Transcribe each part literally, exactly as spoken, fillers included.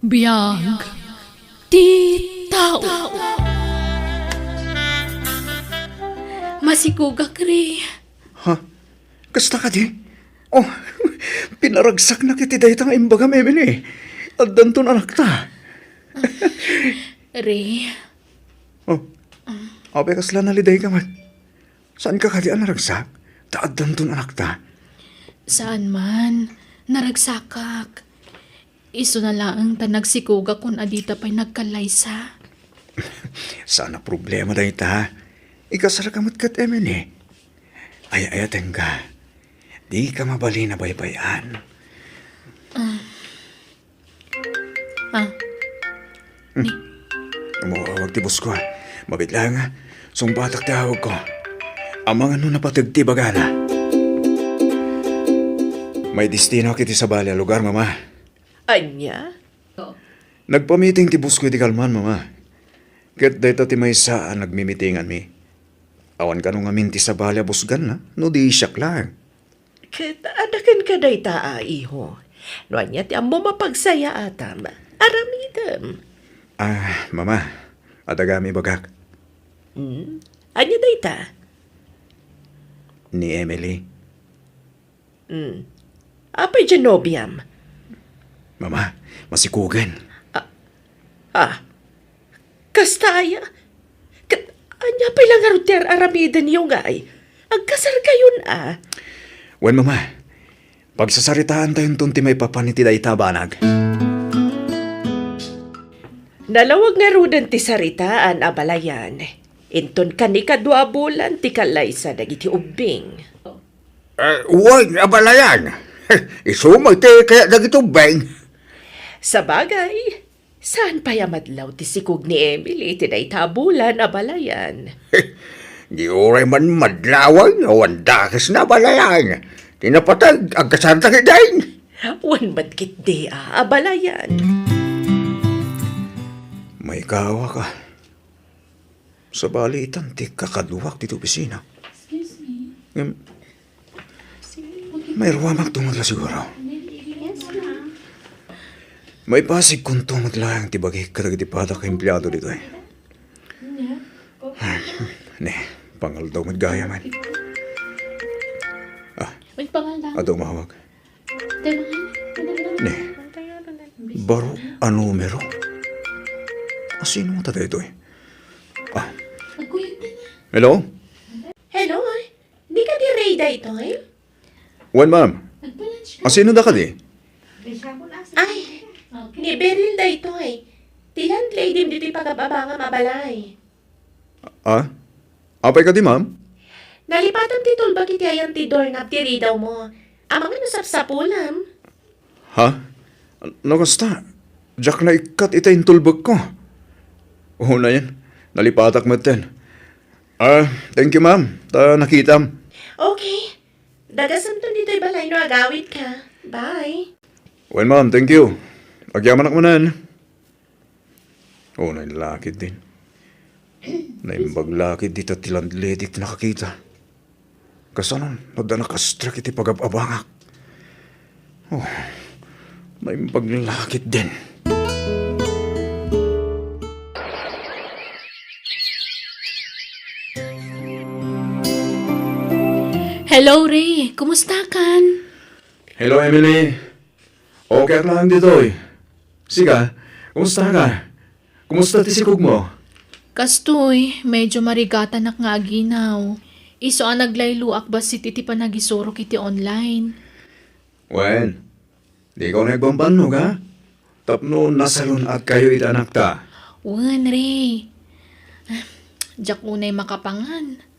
Biag ti tao. Masikugak, Ray. Ha? Kasta kadi? Oh, pinaragsaknak iti dayta nga imbagam, Emily. Addanton anakta. Ray. Oh. Apay kasla nalidayka met? Saanka kadi a naragsak? Ta addanton anakta. Saan man. Naragsakak. Isuna laeng ta nagsikugak kun adita pay nagkallaysa. Saan a problema dayta. Ikasarka met ket Emily. Ay-ayatenka. Dika mabalin a baybay-an. Ah. Ah. Ni. Umawag ti boss ko, ah. Mabiit laeng, ah. Sungbatak ti awag ko. Amangan no napateg ti ibagana. May destino iti sabali a lugar, Mama. Ania? Nagpamiting ti boss ko iti kalman, Mama. Ket dayta ti maysa a nagmimitinganmi. Awan kano ngamin ti sabali a busganna, no di siak laeng. Ket adda kenka dayta a iho. No ania ti ammom a pagsayaatam, aramidem. Ah, Mama, adda gayam ibagak. Hmm? Ania dayta? Ni Emily. Hmm. Apay diay nobiam? Mama, masikugen. Ah, ah. Kasta aya? Ket ania pay la ngarud ti ar-aramidenyo ngay? Agkasarkayon a. Wen, Mama, pagsasaritaantayonton ti maipapan iti dayta a banag. Nalawag ngaruden ti saritaan, abalayan. Inton kanikadua a bulan ti kallaysa dagiti ubbing. Eh, wen, abalayan. Isu met ti kayat dagiti ubbing. Sabagay, saan pay a madlaw ti sikog ni Emily iti dayta a bulan, abalayan. Di uray man madlawan, awan dakesna, abalayan. Ti napateg, agkasarda ketdin. Wen met ketdi a, abalayan. Maikawak a. Sabali itan ti kakaduak ditoy opisina. Excuse me. Ngem, mairuamak tungod la siguro. Yes, ma'am. Maipasigkon tungod laeng ti bagik kadagiti padak a empleado ditoy. Ne, pangaldaw met gayam. Ah, Magpangaldaw. Adu umawag. Te, mga, ano, ano, Ne. Baro a numero? Asino ngata daytoy? Ah. Hello? Hello? Di kadi Ray daytoy? Wen, ma'am. Asino da kadi? Ay, ni Beryl daytoy. Ti landlady ditoy pagababangam a balay. Ah? Apay kadi, ma'am? Nalipatam ti tulbek iti ayan ti doorknob ti ridawmo. Amangan no sapsapulem. Ha? No kasta, diak naikkat ita intulbekko. Unayen, nalipatak metten. Ah, thank you, ma'am. Ta nakitam. Okay. Dagasemton ditoy balay no agawidka. Bye. Well, ma'am, thank you. Agyamanak manen. Oh, nailakid din. Naimbag lakid dita ti landlady ti nakakita. Kasano, no adda nakastrek iti pagab-abangak? Oh, naimbag lakid din. Hello, Ray. Kumusta kan? Hello, Emily. Okay ak laeng ditoy. Sika, kumusta ka? Kumusta ti sikogmo? Kastoy, medyo marigatanak nga aginaw. Isu a naglayloak bassit iti panagisurok iti online. Wen, dika unay agbambannog, ha? Tapno nasalun-atkayo iti anakta. Wen, Ray. Diak unay makapangan.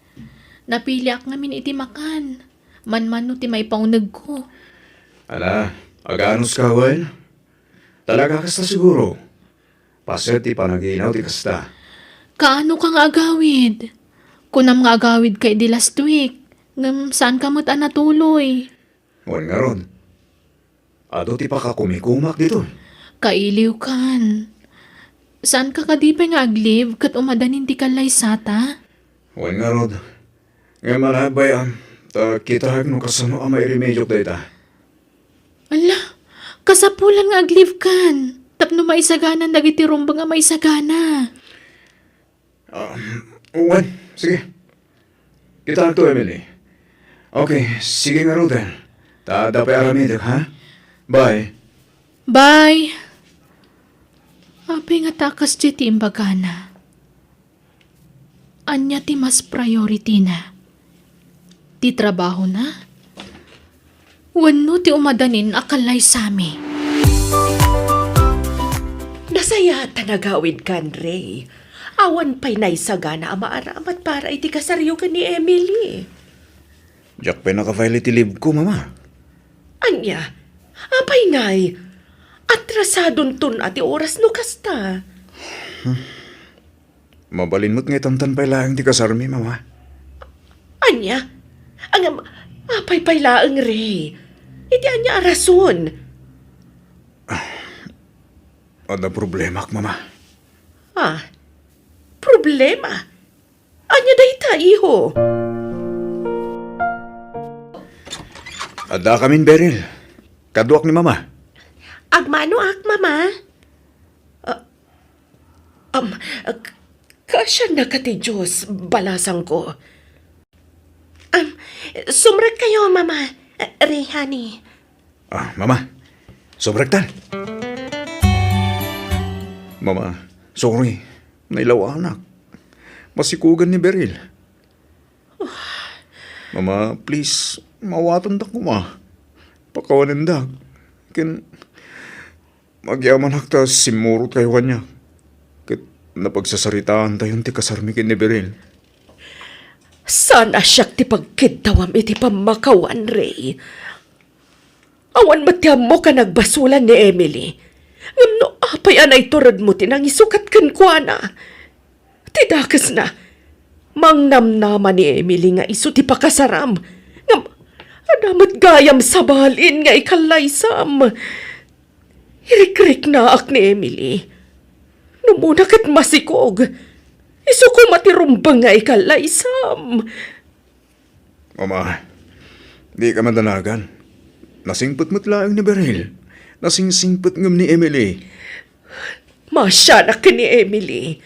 Napiliak ngamin iti makan. Manmano ti maipaunegko. Ala, aganuska, wen? Talaga kasta siguro. Paset ti panaginaw ti kasta. Kaano ka nga agawid? Kunam nga agawid ka idi last week. Ngem saan ka met a natuloy. Wen ngarud, adu ti pakakumikumak ditoy. Kailiw kan. Saan ka kadi pay nga ag-leave ket umadanin ti kallaysata? Wen ngarud. Ngem ala, bay-am, ta kitaek no kasano a mairemediok dayta. Ala, kasapulan nga ag-leave kan. Tapno maisaganan dagiti rumbeng a maisagana. Um, wen, sige. Kitaenakto, Emily. Okay, sige ngaruden. Ta adda pay aramidek, ha? Bye. Bye. Apay ngata a kasdiay ti imbagana? Ania ti mas priority-na? Ti trabahona? Wenno ti umadanin a kallaysami? Nasayaat ta nagawidkan, Ray. Awan pay naisagana a maaramat para iti kasaryo ken ni Emily. Diak pay naka-file iti leave ko, Mama. Ania? Apay ngay? Atrasadonton a ti oras no kasta. Mabalin met nga itantan pay laeng ti kasarmi, Mama. Ania? Ngem, apay pay laeng, Ray? Iti ania a rason? Adda problemaak, Mama. Ah, problema? Ania dayta, iho? Addakamin, Beryl. Kaduak ni Mama. Agmanoak, Mama. Ah, um, k-, kaasiannaka ti Diyos, balasangko. Um, sumrekkayo, Mama. Ray, honey. Ah, Mama, sumrektan. Mama, sorry. Nailawanak. Masikugan ni Beryl. Mama, please, mawatandak koma. Pakawanendak. Ken, agyamanak ta simmurotkayo kaniak. Ket napagsasaritaantayon ti kasarmi ken ni Beryl. Saan a siak ti pagkiddawam iti pammakawan, Ray. Awan met ti ammok a nagbasolan ni Emily. Ngem no apay a naituredmo ti nangisukat kenkuana? Ti dakesna, mangnamnama ni Emily nga isu ti pakasaram. Ngem adda met gayam sabalin nga ikallaysam. Irikriknaak ni Emily. Numona ket masikog. Isu koma ti rumbeng nga ikallaysam. Mama, dika madanagan. Nasingpet met laeng ni Beryl. Nasingsingpet ngem ni Emily. Maasianak ken ni Emily.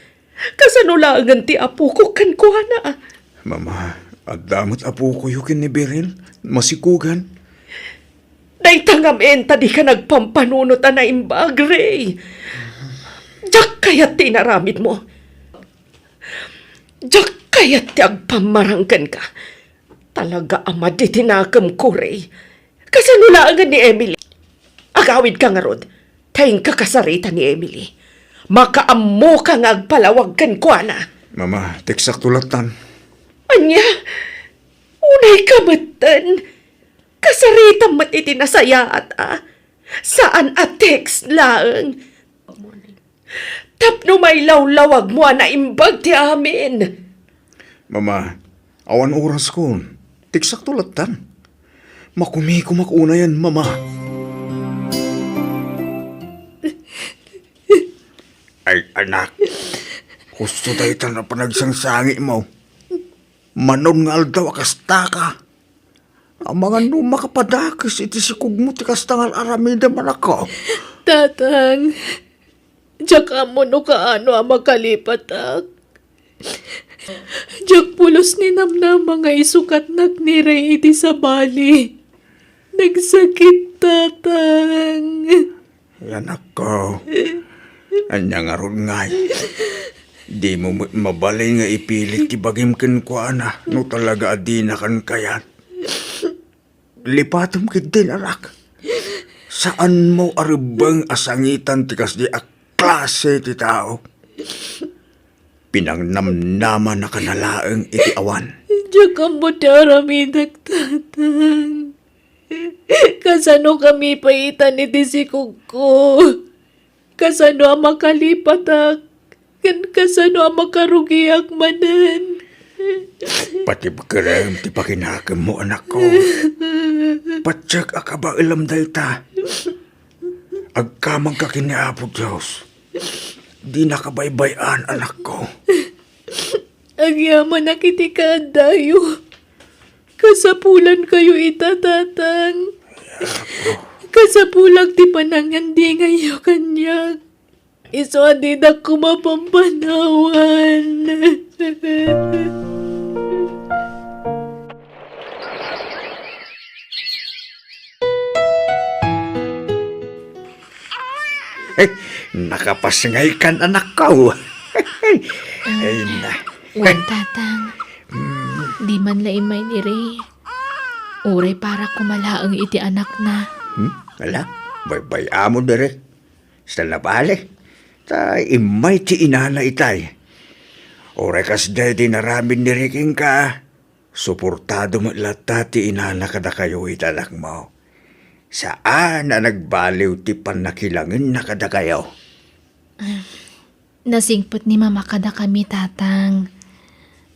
Kasano laengen ti apoko kenkuana? Mama, adda met apokoyo ken ni Beryl. Masikugan. Dayta ngamin ta dika nagpampanunot a naimbag, Ray. Diak kayat ti inaramidmo. Diak kayat ti agpammarang kenka. Talaga a madi ti nakemko, Ray. Kasano laengen ni Emily? Agawidka ngarud, ta inka kasarita ni Emily. Makaammoka nga agpalawag kenkuana. Mama, tekstakto lattan. Ania? Unayka metten? Kasaritam met iti nasayaat a. Saan a text laeng. Tapno mailawlawagmo a naimbag ti amin. Mama, awan oraskon. Tekstakto lattan. Makumikomak unayen, Mama. Ay, anak. Husto dayta a panagsangsangitmo. Manon nga aldaw a kastaka. Amangan no makapadakes iti sikogmo ti kasta nga ar-aramidem, anakko. Tatang, diak ammo no kaano a makalipatak. Diak pulos ninamnama nga isukatnak ni Ray iti sabali. Nagsakit, Tatang. Ay, anakko, ania ngarud ngay? Dimo met mabalin nga ipilit ti bagim kenkuana no talaga a dinakan kayat. Lipatem ketdin, anak. Saanmo a rebbeng a sangitan ti kasdi a klase ti tao. Pinangnamnamanaka na laeng iti awan. Diak ammo ti aramidek, Tatang. Kasanokami paitan iti sikogko? Kasano a makalipatak? Ken kasano a makarugiak manen? Patibkerem ti pakinakemmo, anakko. Patiek a kabaelem dayta. Agkamangka ken ni Apo Dios. Dinaka baybay-an, anakko. Agyamanak iti kaaddayo. Kasapulankayo ita, Tatang. Kasapulak ti panangandingayyo kaniak. Isu a dinak koma pampanawan. Eh, nakapasngaykan, anakko. Ay, na. Wen, Tatang. Di man la immay ni Ray. Uray para koma laeng iti anakna. Hmm? Ala, baybay-amon diri. Sa nabali, ta immay ti inana itay. Uray kasdiay ti inaramid ni Ray kenka, suportado met latta ti inana kadakayo iti anakmo. Saan a nagbaliw ti pannakilangenna kadakayo. Nasingpet ni Mama kadakami, Tatang.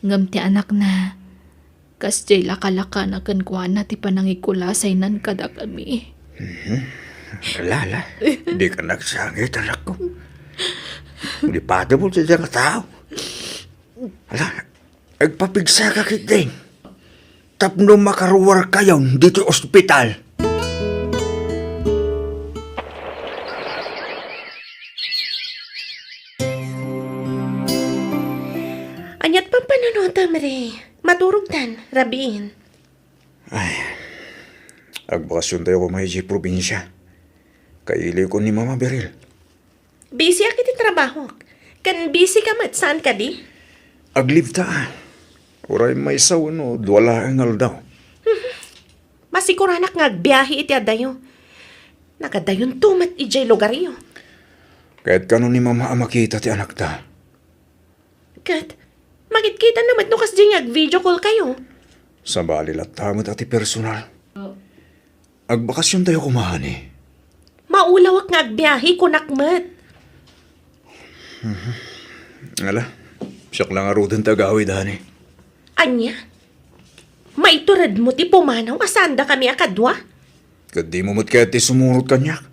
Ngem ti anakna, kasdiay lakalakana kenkuana ti panangikulasaynan kadakami. Mhm. Ala, ala. Dika nagsangit, anakko. Di pati mo ti nga tao. Ala, agpapigsaka ketdin tapno makaruarkayon ditoy ospital. Aniat pampanunotam, Ray? Maturogtan, rabiin. Ay, agbakasiontayo koma idiay probinsia. Kailiwko ni Mama, Beryl. Busyak iti trabahok. Ken busy ka met, saan kadi? Ag-leave ta. Uray maysa wenno dua laeng nga aldaw. Masikuranak nga agbiahe iti adayo. Nagadayonto met idiay lugaryo. Ket kano ni Mama a makita ti anakta? Ket, makitkitana met no kasdiay nga ag-video call kayo. Sabali latta met a ti personal. Agbakasiontayo koma, honey. Maulawak nga agbiahe, kunak met. Mhm. Ala, siak la ngaruden ti agawid, honey. Ania? Maituredmo ti pumanaw a saandakami a kadua? Ket dimo met kayat ti sumurot kaniak?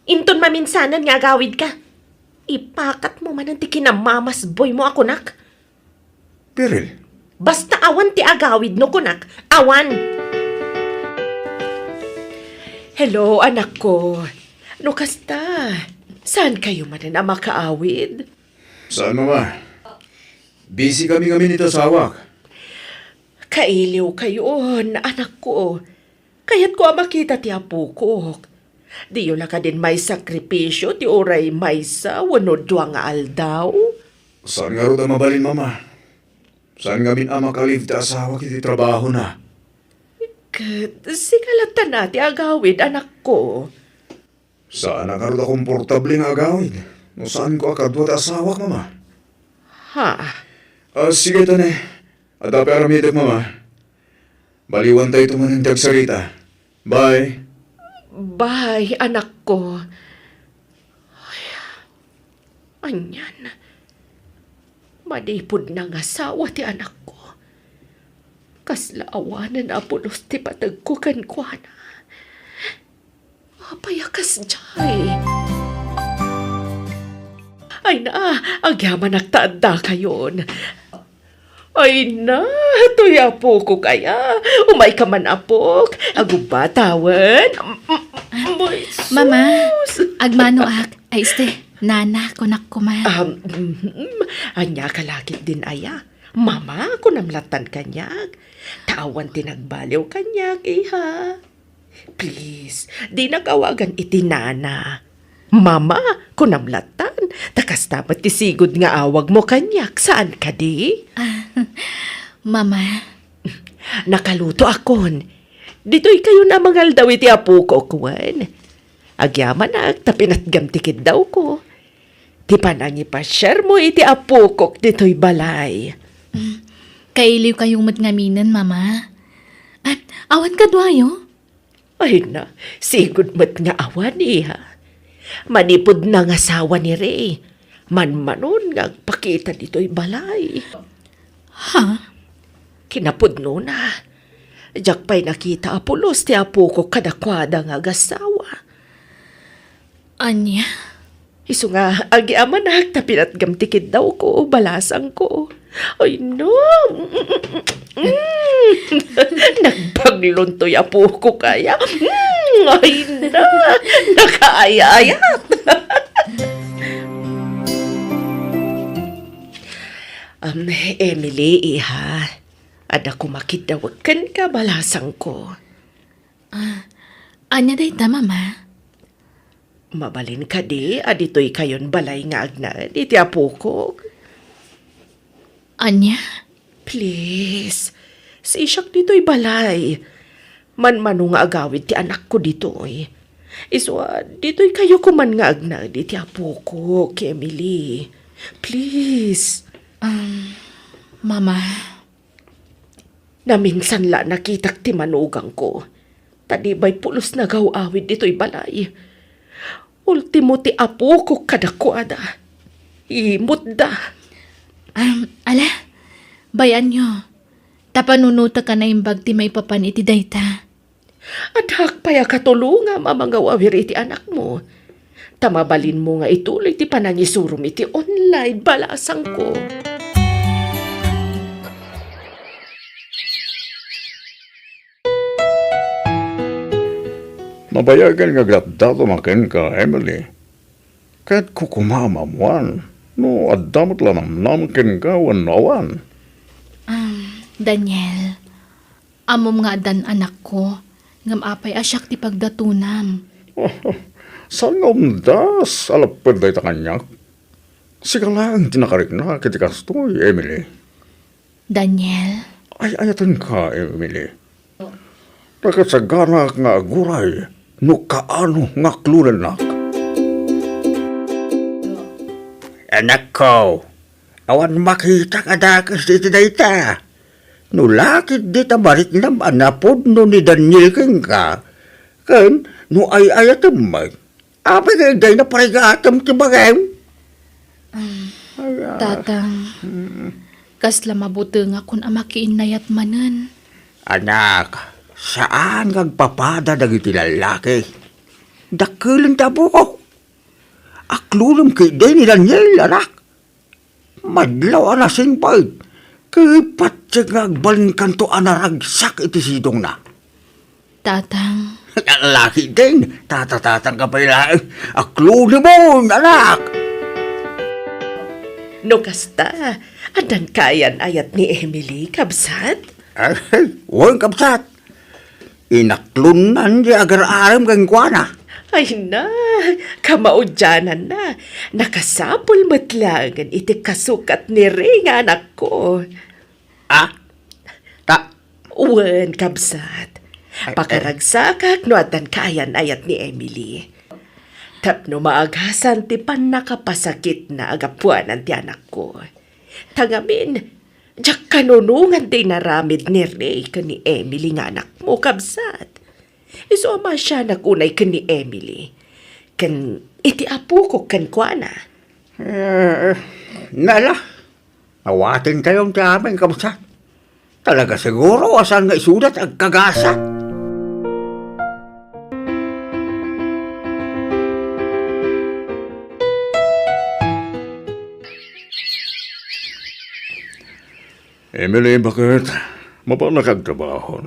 Inton maminsanan nga agawidka, ipakatmo manen ti kinamamasboymo a kunak. Beryl. Basta awan ti agawid no kunak, awan! Hello, anakko. No kasta, saan kayo manen a makaawid? Saan, Mama? Busy kami ngamin iti asawak. Kailiw kayon, anakko. Kayatko a makita ti apokok. Diyo la kadin maisakripisio ti uray maysa wenno dua nga aldaw? Saan ngarud a mabalin, Mama? Saan ngamin a makalive ti asawak iti trabahona? Ket sika latta ti agawid, anakko. Saanak ngarud a komportable nga agawid no saanko a kadua ti asawak, Mama. Ha? Ah, sige, ta ne. Adda pay aramidek, Mama. Baliwantayto manen ti agsarita. Bye. Bye, anakko. Ay, anian? Manipud nangasawa ti anakko, kasla awanen a pulos ti pategko kenkuana. Apay a kasdiay? Ay na, agyamanak ta addakayon. Ay na, toy apokok aya. Umayka man, apok. Agubbatawen. Mama, agmanoak. Ay, este, nana, kunak koma. Um, mhm. Ania ka la ketdin aya? Mama, kunam lattan kaniak. Ta awan ti nagbaliw kaniak, iha. Please, dinak awagan iti nana. Mama, kunam lattan, ta kasta met ti sigud nga awagmo kaniak, saan kadi? Ah, Mama. Nakalutoakon. Ditoy kayon a mangaldaw iti apokok wen. Agyamanak ta pinatgam ti kiddawko. Ti panangipasiarmo iti apokok ditoy balay. Mm. Kailiwkayo met ngaminen, Mama. Ah, awan kaduayo? Ay na, sigud met nga awan, iha. Manipud nangasawa ni Ray, manmanon nga agpakita ditoy balay. Ha? Kinapudnona, diak pay nakita a pulos ti apokok kadakuada nga agasawa. Ania? Isu nga, agyamanak ta pinatgam ti kiddawko, balasangko. Ay, no. Mm. Nagbaglon toy apokok aya. Mm. Ay, na. Nakaayayat. Emily, iha, adda kumakiddaw kenka, balasangko. Ah, ania dayta, Mama? Mabalin kadi a ditoy kayon balay nga agnaed iti apokok? Ania? Please, sisiak ditoy balay. Manmano nga agawid ti anakko ditoy. Isu a, ditoy kayo koman nga agnaed iti apokok, Emily. Please. Um, Mama. Naminsan la nakitak ti manugangko. Ta di bay pulos nagaw-awid ditoy balay. Ultimo ti apokok kadakuada. Imutda. Um, ala, bay-anyo. Ta panunotek a naimbag ti maipapan iti dayta. Addaak pay a katulongam a mangaw-awir iti anakmo. Ta mabalinmo nga ituloy ti panangisurom iti online, balasangko. Nabayagen nga agdatdaton a kenka, Emily. Ket kukumaam a ammoan no adda met la namnam kenka wenno awan. Um, Daniel, ammom nga addan anakko, ngem apay a siak ti pagdatonam? Saan nga umdas a lapped dayta kaniak? Sika laeng ti nakariknak iti kastoy, Emily. Daniel? Ay-ayatenka, Emily. Nakasaganak nga aguray no kaano nga aklonennak. Anakko, awan makitak a dakes iti dayta. No la ketdi ta mariknam a napudno ni Daniel kenka, ken no ay-ayatem met, apay nga dayta parigatem ti bagim? Ay, ah. Tatang, mm, kasla mabutengakon a makiinnayat manen. Anak, saan nga agpapada dagiti lallaki. Dakkelon ti apokok. Aklonem ketdi ni Daniel, anak. Madlaw a nasinpet, ket patse nga agbalinkanto a naragsak iti sidongna. Tatang. Laki din, tatatatang ka pay laeng. Aklonimon, anak! No kasta, addan kayan-ayat ni Emily, kabsat? Ay, wen, kabsat. Inaklonnan ti agar-arem kenkuana. Ay na, kamaudiananna. Nakasapul met laengen iti kasukat ni Ray nga anakko. Ah? Ta- Wen, kabsat. Ay, ay. Pakaragsakak no addan kaayan-ayat ni Emily. Tapno maagasan ti pannakapasakitna a gapuanan ti anakko. Ta ngamin, diak kanunongan ti inaramid ni Ray ken ni Emily nga anakmo, kabsat. Isu a maasianak unay ken ni Emily. Ken iti apokok kenkuana. Eh, nala, awaten tayon ti amin, kabsat. Talaga siguro a saan nga isuda ti agkagasa. Emily, baket? Mapanak agtrabaho.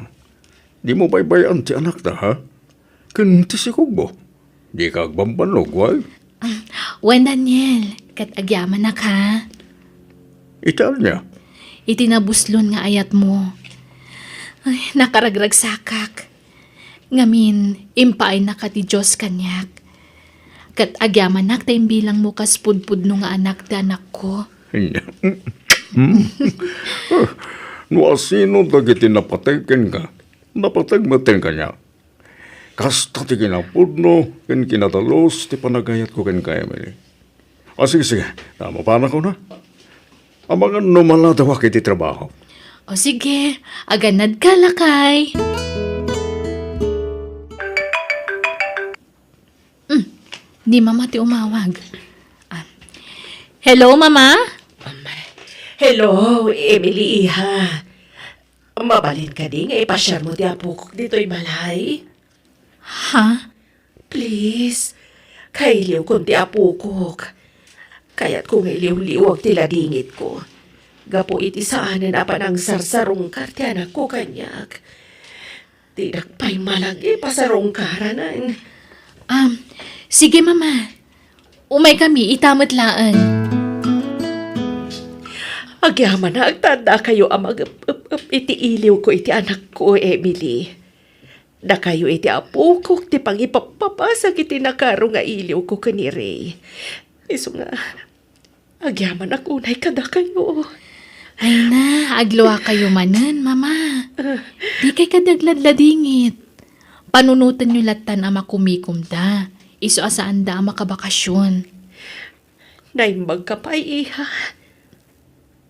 Dimo baybay-an ti anakta, ha? Ken ti sikogmo. Dika agbambannog, wen? Ah, wen, Daniel, ket agyamanak, ha? Iti ania? Iti nabuslon nga ayatmo. Ay, nakaragragsakak. Ngamin, impaaynaka ti Dios kaniak. Ket agyamanak ta imbilangmo kas pudpudno nga anak ti anakko. No asino dagiti napateg kenka, napateg met kaniak. Kasta ti kinapudno ken kinadalus ti panagayatko kenka, Emily. O, sige, sige. Ta mapanakon a. Amangan no maladawak iti trabaho. O, sige. Aganadka, lakay. Mm, ni Mama ti umawag. Ah. Hello, Mama? Hello, Emily, iha. Mabalin kadi nga ipasiarmo ti apokok ditoy balay? Ha? Please, kailiwkon ti apokok. Kayatko nga iliwliwag ti ladingitko. Gapu iti saanen a panangsarsarungkar ti anakko kaniak. Dinak pay malagi pasarungkaranen. Um, sige, Mama. Umaykami ita met laeng. Agyamanak ta addakayo a mag-ep-ep-ep iti iliwko iti anakko, Emily. Dakayo iti apokok ti pangipappapasak iti nakaro nga iliwko ken ni Ray. Isu nga, agyamanak unay kadakayo. Ay na, agluakayo manen, Mama. Ah. Dikay kadi agladladingit. Panunotenyo lattan a makumikomda. Isu a saanda a makabakasyon. Naimbagka pay, iha.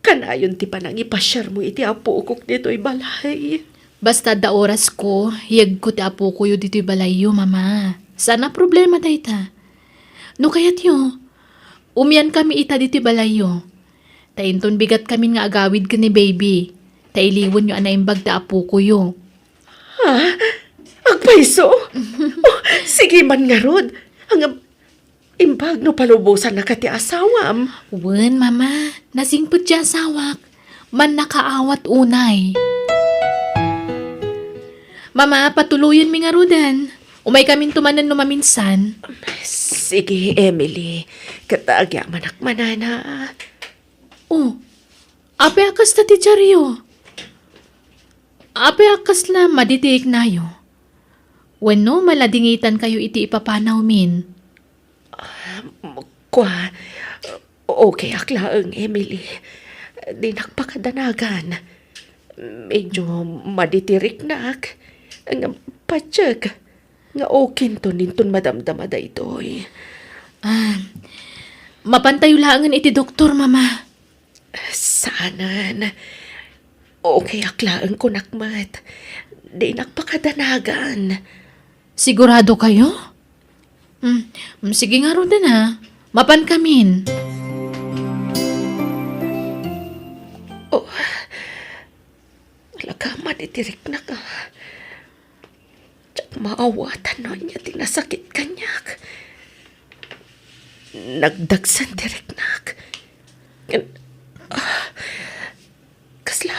Kanayon ti panangipasiarmo iti apokok ditoy balay. Basta adda orasko, yegko ti apokoyo ditoy balayyo, Mama. Saan a problema dayta. No kayatyo, umiankami ita ditoy balayyo. Ta inton bigatkamin nga agawid ken ni baby, ta iliwenyo a naimbag ti apokoyo. Ha? Agpayso? Oh, sige man ngarud. Ngem, imbag no palubosannaka ti asawam. Wen, Mama. Nasingpet ti asawak. Mannakaawat unay. Mama, patuloyenmi ngaruden. Umaykaminto manen no maminsan. Sige, Emily. Ket agyamanak manen a. Oh, apay a kasta ti diaryo? Apay a kasla madi ti riknayo? Wenno maladingitankayo iti ipapanawmin? Kua, okayak laeng, Emily. Dinak pakadanagan. Medyo madi ti riknak. Ngem patiek nga okinton inton madamdama daytoy. Ah, mapantayo laengen iti doktor, Mama. Saanen. Okayak laeng kunak met. Dinak pakadanagan. Sigurado kayo? Mm, mm, sige ngaruden a. Mapankamin. Oh, alagad man iti riknak a. Diak maawatan no ania ti nasakit kaniak. Nagdagsen ti riknak. Ngem, ah, kasla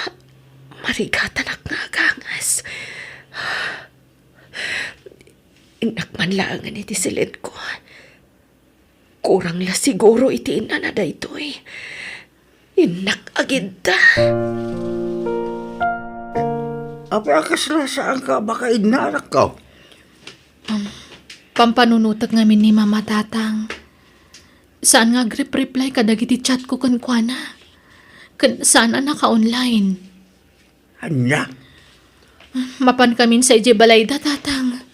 marigatanak nga aganges. Innak man laengen iti siledko. Kurang la siguro iti innana daytoy. Innak agidda. Apay a kasla saanka a makainna, anakko? Um, pampanunotek ngamin ni Mama, Tatang. Saan nga agrep-reply kadagiti chatko kenkuana. Ken saan a naka-online. Ania? Mapankamin sa idiay balayda, Tatang.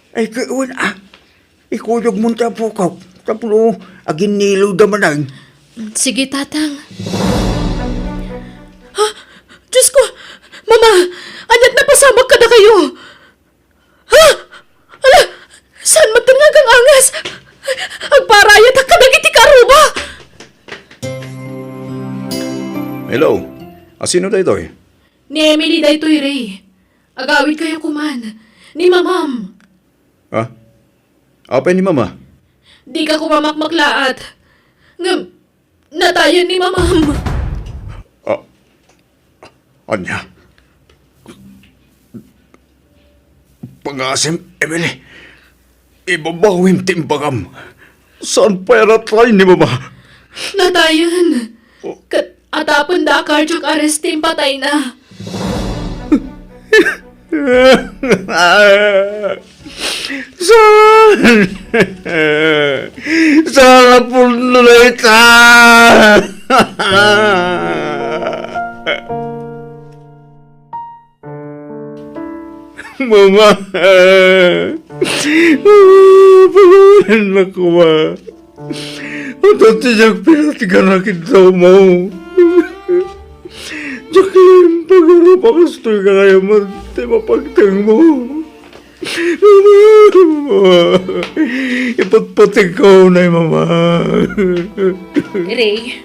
Ay, ket wen a. Ikuyogmon ti apokak tapno aginnilawda manen. Sige, Tatang. Ha? Diosko! Mama! Ania't napasamak kadakayo? Ha? Ala! Saan met nga aganges? Agparayatak kadagiti karuba! Hello? A, sino daytoy? Ni Emily daytoy, Ray. Agawidkayo koman. Ni Mamam. Ha? Apay ni Mama? Dika koma makmaklaat. Ngem, natayen ni Mamam. Ah, ania? Pagasem, Emily. Ibabawim ti imbagam. Saan pay a natay ni Mama? Natayen. Oh. Ket atapenda a cardiac arrest ti impatayna. Saan? Saan a pudno dayta? Mama! Mama, pagawidannakoma. Adu ti diak pinatganak iti tawmo. Jacqueline, pagara, pakastoy ka kayat met ti mapagtengmo. Mama! Ipatpategko unay, Mama. Ray,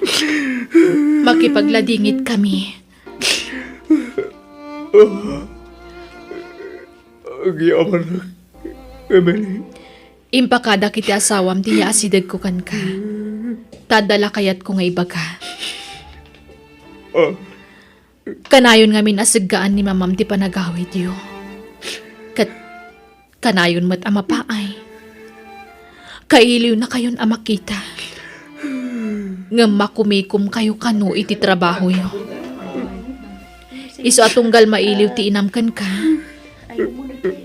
makipagladingitkami. Agyamanak, Emily. Impakadak iti asawam ti yaasidegko kenka. Ta adda la kayatko nga ibaga. Ah. Kanayon ngamin a seggaan ni Mamam ti panagawidyo. Ket kanayon met a mapaay. Kailiwnakayon a makita. ngem makumikomkayo kano iti trabahoyo. Isu a tunggal mailiw ti inam kenka,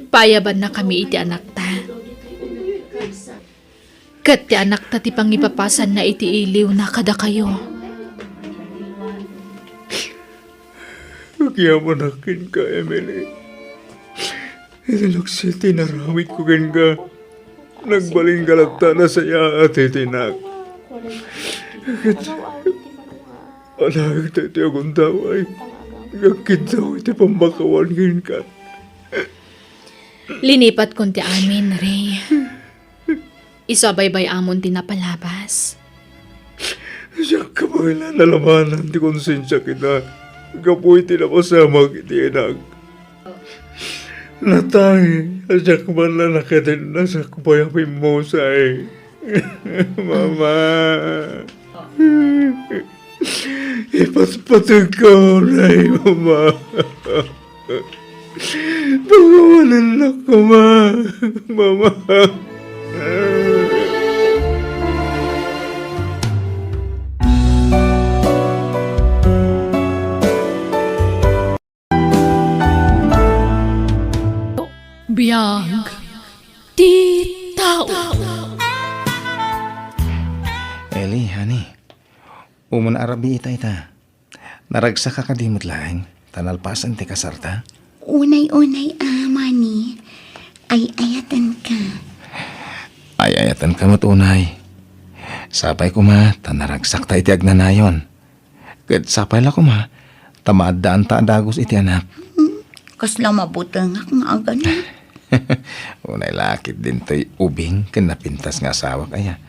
paayabannakami iti anakta. Ket ti anakta ti pangipapasanna iti iliwna kadakayo. Agyamanak kenka, Emily. Iti laksid ti inaramidko kenka, nagbalin nga latta nasayaat ti tinak. Ket alaek daytoy a gundaway nga agkiddaw iti pammakawan kenka. Linipatkon ti amin, Ray. Isu a baybay-amon ti napalabas. Diak kabaelan a lamanan ti konsensiak ita gapu iti napasamak iti inak. Natay a diak man la nakadenna sakbay a pimmusay. Mama. Ipatpategko, Nay, Mama. Pakawanennak koma, Mama. Biag ti tao. Eli, honey, umuna a rabii ita. Naragsaka kadi met laeng ta nalpasen ti kasarta? Unay-unay a, Mani. Ay-ayatenka. Ay-ayatenka met unay. Sapay koma ta naragsakta iti agnanayon. Ket sapay la koma ta maaddaanta a dagus iti anak. Hmm, kasla mabutengak nga agana. Unay la ket dintoy ubing ken napintas nga asawak aya.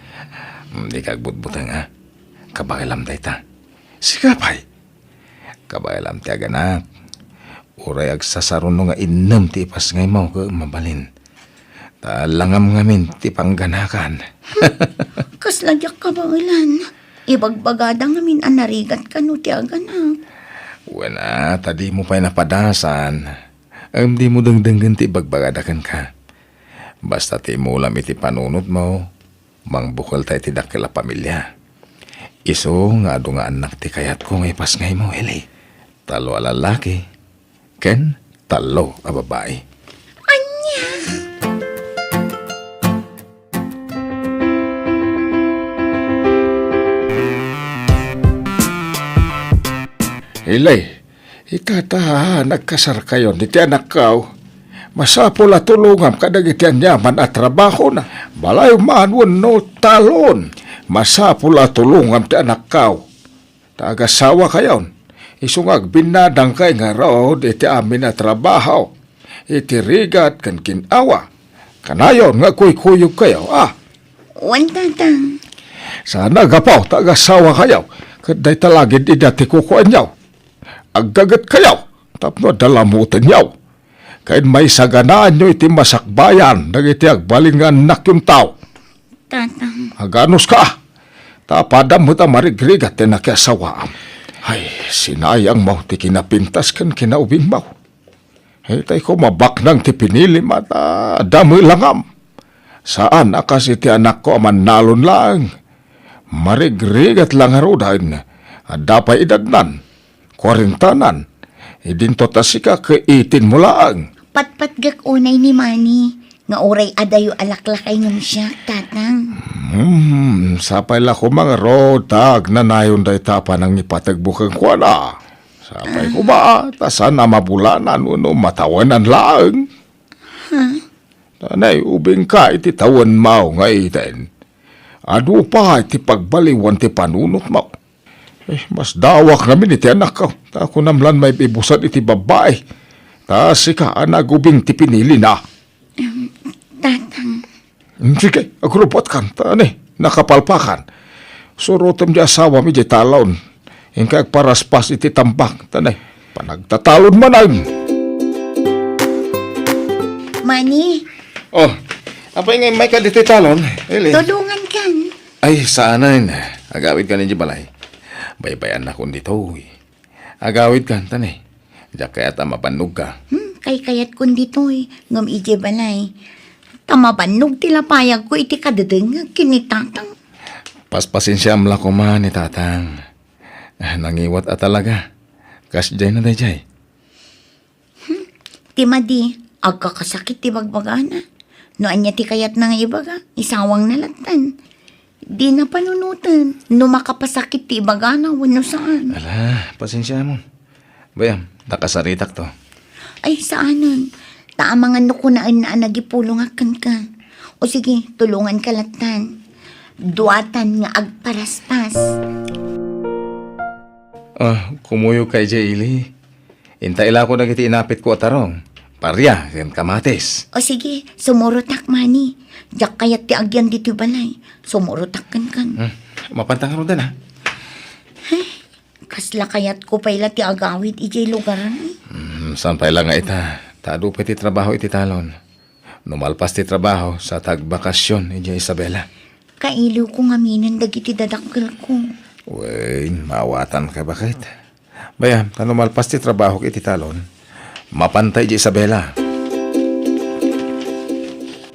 Hmm, dika agbutbuteng a. Kabaelam dayta. Sika pay. Kabaelam ti aganak. Uray agsasaruno nga innem ti ipasngaymo ket mabalin. Ta langam ngamin ti pangganakan. Kasla diak kabaelan. Ibagbagada ngamin a narigat kano ti aganak. Wen a, ta dimo pay napadasan. Ngem dimo dengdenggen ti ibagbagada kenka. Basta ti imulam iti panunotmo, mangbukelta iti dakkel a pamilia. Isu nga adu nga annak ti kayatko nga ipasngaymo, Eli. Tallo a lallaki ken tallo a babai. Ania? Eli, ita ta nagkasarkayon iti anakko. Masapul a tulongam kadagiti aniaman a trabahona. Balay man wenno talon. Masapul a tulongam ti anakko. Ta agasawakayon. Isu nga agbinnadangkay ngarud iti amin a trabaho. Iti rigat ken gin-awa. Kanayon nga agkuykuyogkayo, a? Wen, Tatang. Saan a gapu ta agasawakayo, ket dayta la gid ida ti kukuaenyo. Aggagetkayo tapno adda lamutenyo. Ket maisaganaanyo iti masakbayan dagiti agbalin nga annakyo. Tatang. Aganuska, ta apadam met a marigrigat ti nakiasawaam. Ay, sinayangmo ti kinapintas ken kinaubingmo. Itay koma baknang ti pinilim a ta adda met langam. Saan a kas iti anakko a mannalon laeng. Marigrigat la ngaruden, adda pay edadnan, kuarentanan. Idinto ta sika ket eighteen mo laeng. Patpatgek unay ni Manny, nga uray adayo a laklakay ngem siak, Tatang. Hmm, sapay la koma ngarud ta agnanayon dayta a panangipategmo kenkuana. Sapay koma, ta saan a mabulanan wenno matawenan laeng. Ha? Tanay, ubingka iti tawenmo nga iten. Adu pay ti pagbaliwan ti panunotmo. Eh, masdawak ngamin iti anakko. Ta kunam lan maibusad iti babbai. Ta sika a nagubing ti pinilina. Em, Tatang. Mm, sige, agrubbuatkan, ta ne, nakapalpakan. Surotem di asawam iti talon. Inka agparaspas iti tambak, ta ne, panagtatalon manen. Manny. Oh, apay nga immayka ditoy talon, Eli? Tulongankan. Ay, saanen. Agawidkan idiay balay. Baybay-annakon ditoy. Agawidkan, ta ne. Diak kayat a mabannogka. Hmm, kaykayatkon ditoy, ngem idiay balay. Ta mabannog ti lapayagko iti kadedengngeg ken ni Tatang. Paspasensiaam la koma ni Tatang. Ah, nangiwat a talaga. Kasdiay na daydiay. Hmm, ti madi, agkakasakit ti bagbagana. No ania ti kayatna nga ibaga, isawangna lattan. Dina panunoten no makapasakit ti ibagana wenno saan. Ala, pasensiamon. Bay-am, nakasaritakto. Ay, saanen. Ta amangan no kunaenna a nagipulongak kenka. O sige, tulonganka lattan. Duatan nga agparaspas. Ah, kumuyogka idiay ili. Inta ilako dagiti inapitko a tarong, paria, ken kamatis. O sige, sumurotak, mani. Diak kayat ti agyan ditoy balay. Sumurotak kenkan. Hmm, mapanta ngaruden, a? Kasla kayatko pay la ti agawid idiay lugar, eh. Hmm, saan pay la nga ita, ta adu pay ti trabaho iti talon. No malpas ti trabaho, sa ta agbakasyon idiay Isabela. Kailiwko ngaminen dagiti dadakkelko. Wen, maawatanka, baket. Bay-am, ta no malpas ti trabahok iti talon, mapanta idiay Isabela.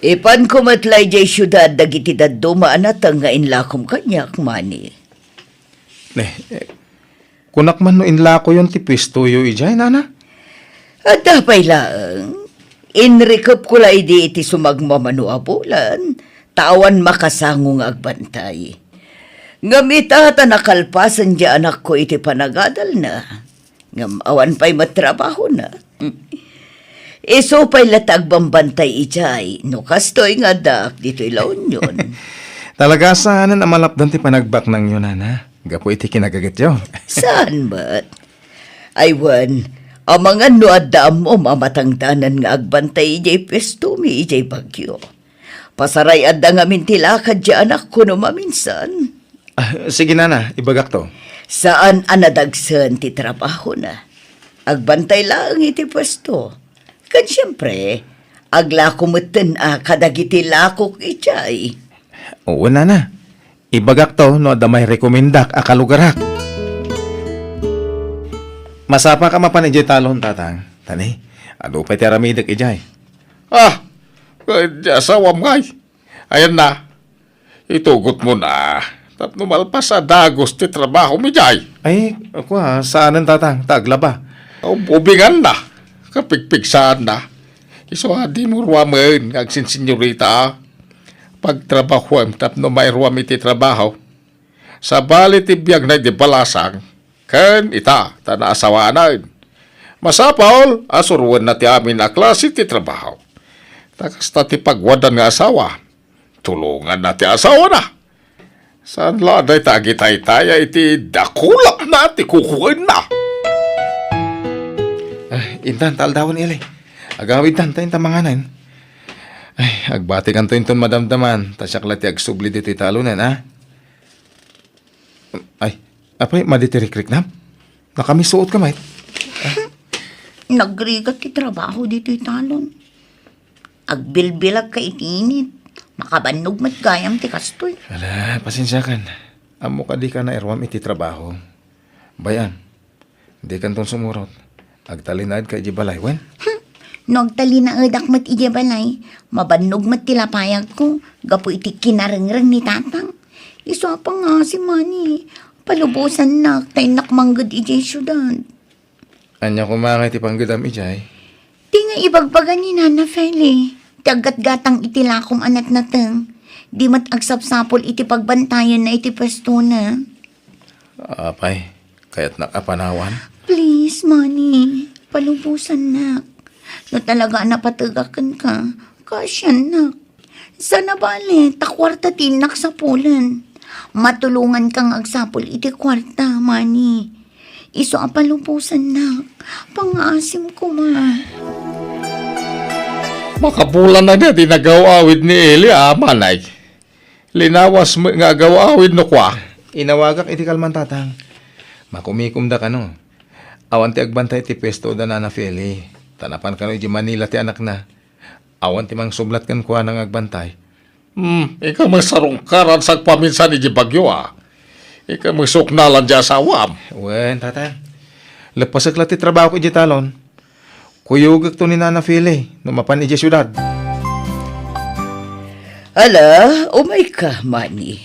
Ipanko met la idiay siudad dagiti dadduma a nateng nga inlakom kaniak, mani. Ne, eh, kunak man no inlakoyon ti puestoyo idiay, nana? Adda pay laeng. Inrikepko la idi iti sumagmamano a bulan, ta awan makasango nga agbantay. Ngem ita ta nakalpasen ti anakko iti panagadalna, ngem awan pay met trabahona. Isu pay la ti agbambantay idiay no kastoy nga addaak ditoy La Union. Talaga saanen a malapdan ti panagbaknangyo, nana, gapu iti kinagagityo. Saan met? Ay wen, amangan no adda ammom a matangdanan nga agbantay idiay puestomi idiay Baguio. Pasaray-adda ngamin ti lakad ti anakko no maminsan. Ah, sige, nana, ibagakto. Saan a nadagsen ti trabahona. Agbantay laeng iti puesto. Ken siempre, aglako metten a kadagiti lakok idiay. Wen, nana. Ibagakto no adda mairekomendak a kalugarak. Masapaka mapan idiay talon, Tatang. Tani, adu pay ti aramidek idiay. Ah, ket ti asawam ngay. Ayanna, itugotmo na. Tapno malpas a dagus ti trabahom idiay. Ay, kua, saanen, Tatang, ta aglaba. Ub-, ubinganna, kapigpigsaanna. Isu a dimo ruamen nga agsinsinyorita. Pagtrabahuem tapno mairuam iti trabaho. Sabali ti biagna idi balasang, ken ita, ta naasawaanen. Masapul a suroenna ti amin a klase ti trabaho. Ta kasta ti pagwadan nga asawa, tulonganna ti asawana. Saan la a dayta agitaytaya iti dakulapna ti kukuenna. Ah, intan, ta aldawen, Eli. Agawidtan ta inta manganen. Ay, agbatikanto inton madamdaman, ta siak la ti agsubli ditoy talonen, a? Ay, apay, madi ti rikriknam? Nakamisuotka met? Nagrigat ti trabaho ditoy talon. Agbilbilagka iti init. Makabannog met gayam ti kastoy. Ala, pasensiakan. Ammok a dika nairuam iti trabaho. Bay-am, dikanton sumurot. Agtalinaedka idiay balay, wen? Hmm. No agtalinaedak met idiay balay, mabannog met ti lapayagko gapu iti kinarengreng ni Tatang. Isu a pangngaasim, mani, palubosannak ta innak mangged idiay siudad. Ania koma ngay ti panggedam idiay? Ti nga ibagbaga ni Nana Feli, ti aggatgatang iti lakom a natnateng, di met agsapsapul iti pagbantayanna iti puestona. Apay, kayatnak a panawan? Please, mani, palubosannak. No talaga a napategak kenka, kaasiannak. Saan a bale, ta kuarta ti innak sapulen. Matulonganka nga agsapul iti kuarta, mani. Isu a palubosannak. Pangngaasim koma. Makabulan na nga di nagaw-awid ni Eli, a, manay. Linawas met nga agaw-awid no kua. Inawagak iti kalman, Tatang. Makumikomda kano. Awan ti agbantay iti puesto da Nana Feli. Ta napan kano iti Manila ti anakna. Awan ti mangsublat kenkuana nga agbantay. Hmm, inka met sarungkaran sagpaminsan iti Baguio, a. Inka met suknalan ti asawam. Wen, Tatang. Leppasek la ti trabahok iti talon. Kuyogekto ni Nana Feli no mapan idiay siudad. Ala, umayka, mani.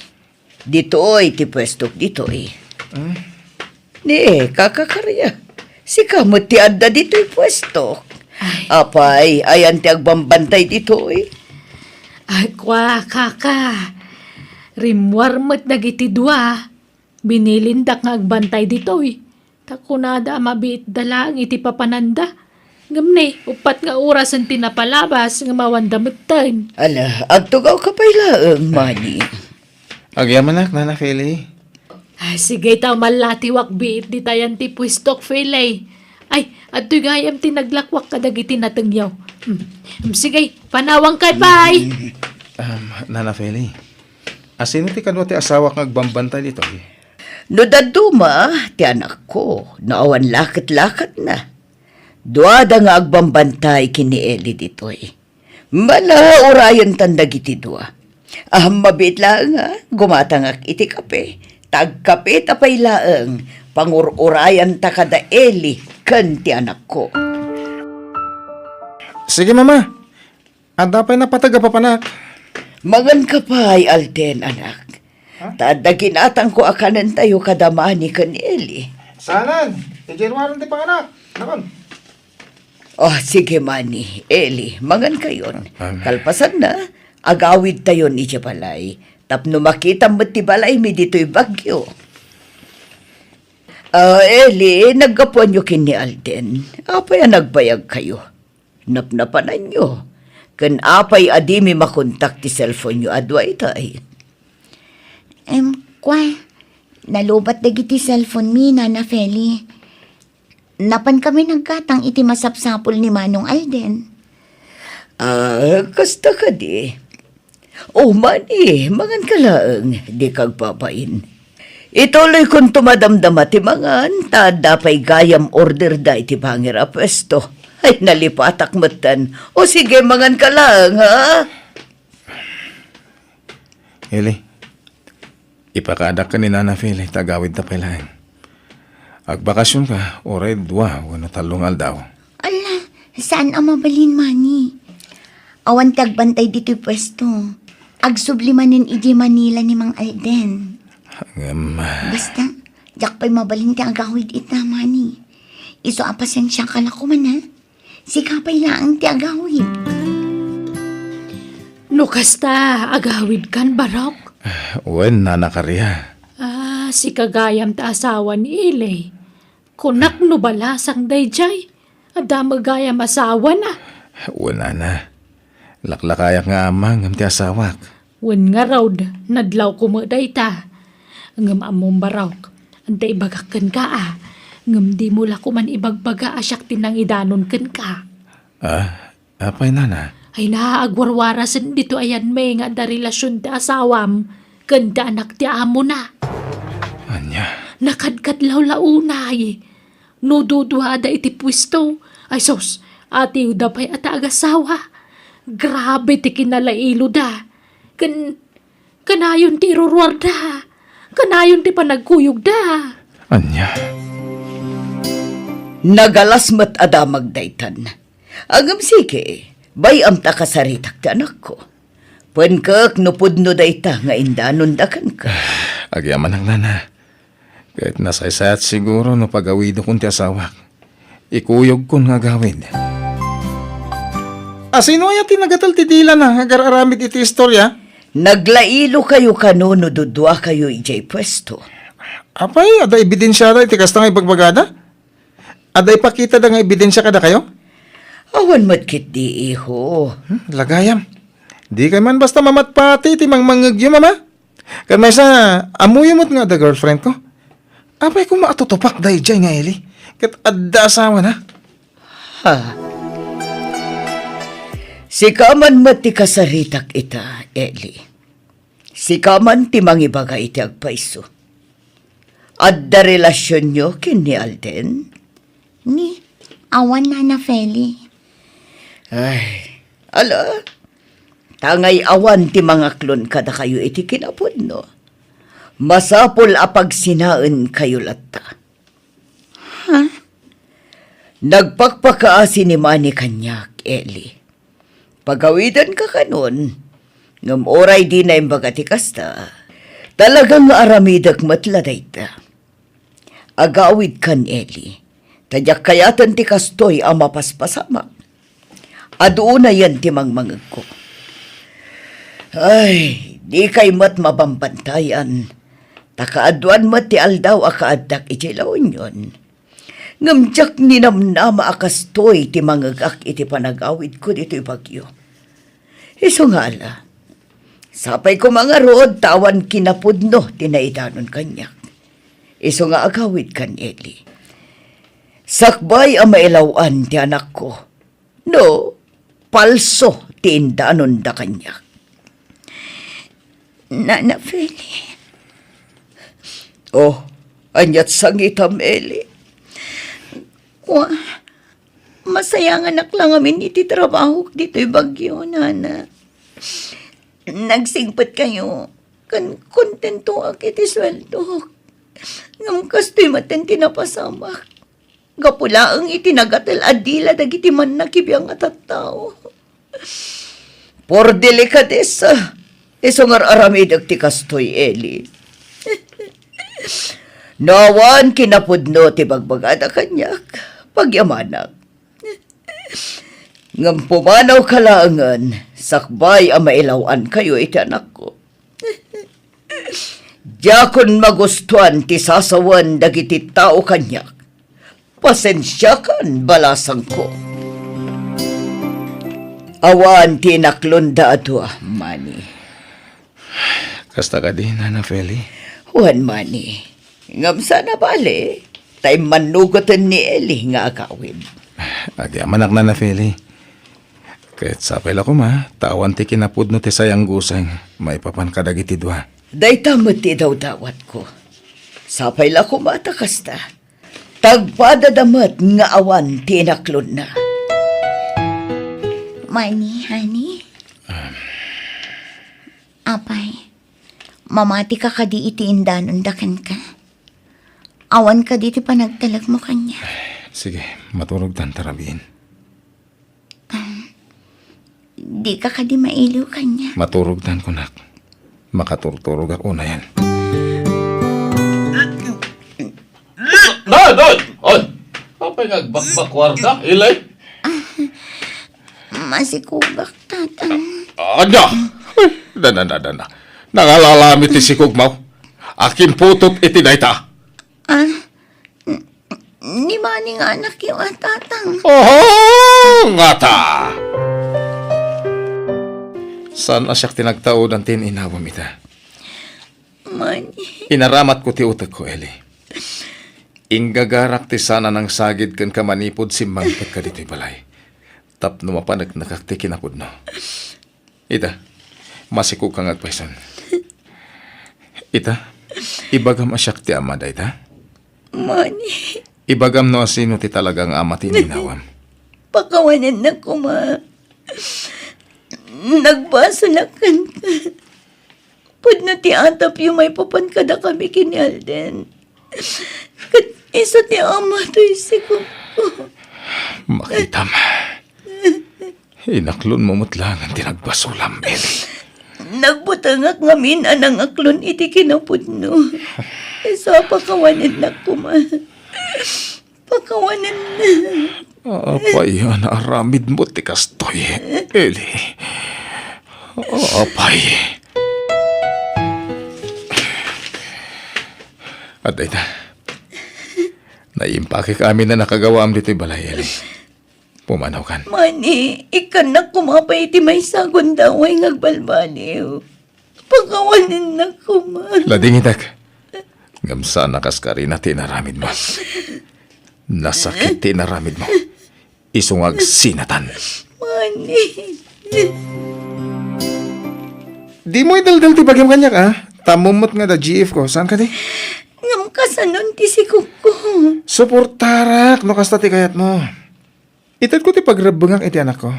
Ditoy ti puestok ditoy. Hmm? Ni, kaka Karia, sika met ti adda ditoy puestok. Ay. Apay, ayan ti agbambantay ditoy? Ay, kua, kaka. Rimmuar met dagiti dua. Binilindak nga agbantay ditoy. Ta kunada a mabiitda laeng iti papananda. Ngem ne, uppat nga orasen ti napalabas nga mawanda metten. Ala, agtugawka pay laeng, Mani. Agyamanak, Nana Feli. Ah, sige, ta mallatiwak biit ditayan ti puestok, Feli. Ay, adtoy gayam ti naglakwak kadagiti natengyo. Hmm. Hmm, sige, panawangkay pay. Um, Nana Feli, asino ti kadua ti asawak nga agbambantay ditoy? No dadduma ti anakko, no awan laket-laketna. Duada nga agbambantay ken ni Eli ditoy. Mala, urayentan dagiti dua. Ammabit laeng a gumatangak iti kape. Tagkape ta pay laeng, pangur-urayanta kada Eli ken ti anakko. Sige, Mama. Adda pay napateg a papanak. Manganka pay, Alden, anak. Ha? Ta adda ginatangko a kanentayo kada Mani ken Eli. Saanen, idiay ruaren ti panganak. Nakon. Oh, sige, Mani, Eli, mangankayon. Amen. Kalpasanna, agawidtayon idiay balay. Tapno makitam met ti balaymi ditoy Baguio. Ah, Eli, naggapuanyo ken ni Alden. Apay a nagbayagkayo? Napnapananyo. Ken apay a dimi makontak ti cellphone-yo a dua itay? Em, kua, nalubat dagiti cellphone-mi, Nana Feli. Napankami naggatang iti masapsapul ni Manong Alden. Ah, kasta kadi. O, Mani, manganka laeng, dika agbabain. Ituloykonto madamdama ti mangan, ta adda pay gayam orderda iti bangir a puesto. Ay, nalipatak metten. O sige, manganka laeng, ha? Eli, ipakaadak ken ni Nana Feli ta agawidta pay laeng. Agbakasionka, uray dua wenno tallo nga aldaw. Ala, saan a mabalin, Mani? Awan ti agbantay ditoy puesto. Agsubli manen idiay Manila ni Mang Alden. Ngem, ah, basta, diak pay mabalin ti agawid ita, Mani. Isu a pasensiaka la koma, ha? Sika pay laeng ti agawid. No kasta, agawidkan, Barok? Wen, Nana Karia. Ah, sika gayam ti asawa ni Eli. Kunak no balasang daydiay. Adda met gayam asawana. Wen, Nana. Laklakayak nga ama ngem ti asawak. Wen ngarud, nadlawko met dayta. Ngem ammom, Barok, adda ibagak kenka a, ngem dimo la koman ibagbaga a siak ti nangidanon kenka. Ah, apay, Nana? Ay na, agwarwarasen ditoy ayanmi nga adda relasion ti asawam ken ti anak ti amona. Ania? Nakadkadlaw la unay. No duduada iti puesto, ay sus, atiwda pay a ta agasawa. Grabe ti kinalailoda. Ken, kanayon ti iruruarda. Kanayon ti panagkuyogda. Ania? Nagalas met a damag daytan. Ngem sige, bay-am ta kasaritak ti anakko. Penkek no pudno dayta nga indanonda kenka. Agyamanak, Nana. Ket nasaysayat siguro no pagawidokon ti asawak. Ikuyogkon nga agawid. Asino aya ti nagatel ti dilana nga agar-aramid iti istoria? Naglailokayo kano no duduakayo idiay puesto? Apay, adda ebidensiada iti kasta nga ibagbagada? Adda ipakitada nga ebidensia kadakayo? Awan met ketdi, iho. Hmm, lagayam. Dikay man basta mamatpati iti mangmangngegyo, Mama. Ket maysa, ammoyo met nga adda girlfriend ko. Apay koma a tutupak daydiay nga Eli? Ket adda asawana. Ha? Sika man met ti kasaritak ita, Eli. Sika man ti mangibaga iti agpayso. Adda relasionyo ken ni Alden? Ni, awan, Nana Feli. Ay, ala, ta ngay-awan ti mangaklon kadakayo iti kinapudno. Masapul a pagsinaenkayo latta. Ha? Nagpakpakaasi ni Manny kaniak, Eli. Pagawidanka kanon, ngem uray dina imbaga ti kasta, Talaga nga aramidek met la dayta. Agawidkan, Eli, ta diak kayaten ti kastoy a mapaspasamak. Adu unayen ti mangmangegko. Ay, dikay met mabambantayan, ta kaaduan met ti aldaw a kaaddak idiay La Union. Ngem diak ninamnama a kastoy ti mangegak iti panagawidko ditoy Baguio. Isu nga ala, sapay koma ngarud ta awan kinapudno ti naidanon kaniak. Isu nga agawidkan, Eli. Sakbay a mailaw-an ti anakko. No, palso ti indanonda kaniak. Nana Feli. Oh, ania't sangitam, Eli? Wa, masayanganak la ngamin iti trabahok ditoy Baguio, Nana. Nagsingpetkayo, ken kontentoak iti sueldok. Ngem kastoy met ti napasamak. Gapu laeng iti nagatel a dila dagiti mannakibiang a tattao. Por delikadesa, isu nga ar-aramidek ti kastoy, Eli. No awan kinapudno ti bagbagada kaniak, pagyamanak. Ngem pumanawka laengen, sakbay a mailaw-ankayo iti anakko. Diakon magustuan ti sasawen dagiti tao kaniak. Pasensiakan, balasangko. Awan ti inaklonda a dua, Manny. Kasta kadi, Nana Feli? Wen, Manny. Ngem saan a bale, ta immannugoten ni Eli nga agawid. Agyamanak, Nana Feli. Ket sapay la koma, ta awan ti kinapudno ti sayanggusen maipapan kadagiti dua. Dayta met ti idawdawatko. Sapay la koma ta kasta. Tagpadada met nga awan ti inaklonna. Manny, honey? Apay, mamatika kadi iti indanonda kenka? Awan kadi ti panagtalekmo kaniak? Sige, maturogtan ta rabiin. Dika kadi mailiw kaniak? Maturogtan, kunak. Makaturturogak unayen. Day, day! Ay! Apay nga agbakbakwarka, Eli? Masikugak, Tatang. Ania? Ay, dana, dana, dana. Nangalalami ti sikugmo. Akin putot iti dayta. Ah, n-, ni Manny nga anakyo a, Tatang. Oho, ngata! Saan a siak ti nagtaudan ti inawam ita? Manny. Inaramatko ti utekko, Eli. Inggagarak ti saan a nangsagid kenka manipud simmangpetka ditoy balay. Tapno mapaneknekak ti kinapudno. Ita, masikugka nga agpayson. Ita, ibagam a siak ti ama dayta? Manny. Ibagam no asino ti talaga nga ama ti ininawam. Pakawanennak koma. Nagbasolak kenka. Pudno ti atapyo maipapan kadakami ken ni Alden. Ket isu ti ama toy sikugko. Makitam. Inaklonmo met laengen ti nagbasolam, Eli. Nagbutengak ngamin a nangaklon iti kinapudno. Isu a pakawanennak koma. Pakawanennak. Apay a naaramidmo ti kastoy, Eli? Apay. Adda ita. Naimpakek amin a nakagawaam ditoy balay, Eli. Pumanawkan. Manny, ikkannak koma pay iti maysa a gundaway nga agbalbaliw. Pakawanennak koma. Ladingitek. Ngem saan a kas karina ti inaramidmo. Nasakit ti inaramidmo. Isu nga agsinatan. Manny. Dimo idaldal ti bagim kaniak, a? Tammo met nga adda G F ko. Saan kadi? Ngem kasanon ti sikugko? Suportarak no kasta ti kayatmo. Itedko ti pagrebbengak iti anakko.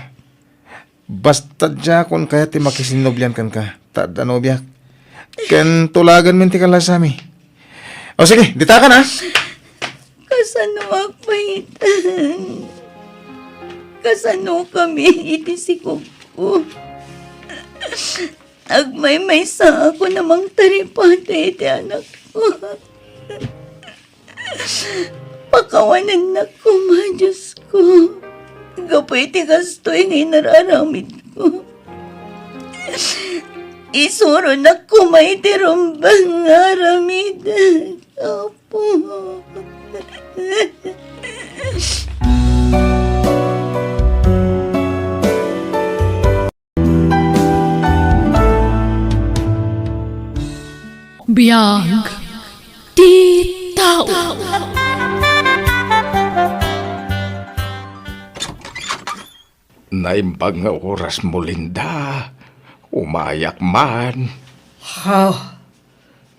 Basta diakon kayat ti makisinnublian kenka, ta adda nobiak. Ken tulaganmin ti kallasami. O sige, ditakan, a? Kasano agpahitan? Kasanokami iti sikugko? agmaymaysaak a mangtaripatay iti anakko. Pakawanennak koma, Diosko, gapu iti kastoy nga inar-aramidko. Isuronak koma iti rumbeng nga aramidek, Apo. Biag ti tao. Naimbag nga orasmo, Linda. Umayak man. Ha?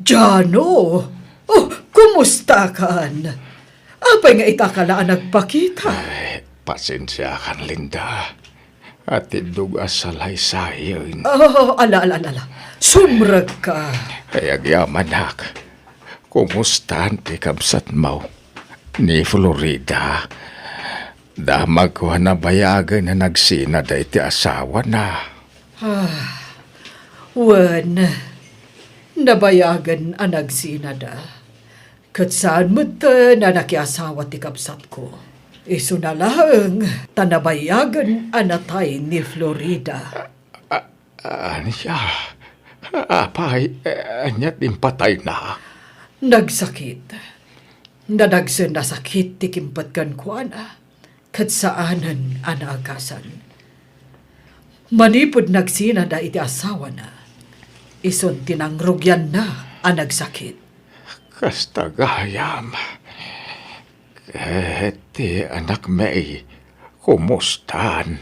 Jano? Oh, kumustakan? Apay nga itaka la a nagpakita? Ay, pasensiakan, Linda. Atiddog a salaysayen. Oh, ala, ala, ala, ala. Sumrekka. Ay, agyamanak. Kumustan ti kabsatmo? Ni Florida. Damagko a nabayagen a nagsinada iti asawana. Ah, wen, nabayagen a nagsinada. Ket saan metten a nakiasawa ti kabsatko. Isuna laeng ta nabayagen a natay ni Florida. A-, ania? Apay, ania ti impatayna? Nagsakit. Nadagsen a sakit ti kimpet kenkuana, ket saanen a naagasan. Manipud nagsinada iti asawana, isun ti nangrugianna a nagsakit. Kasta gayam. Ket ti anakmi, kumustan?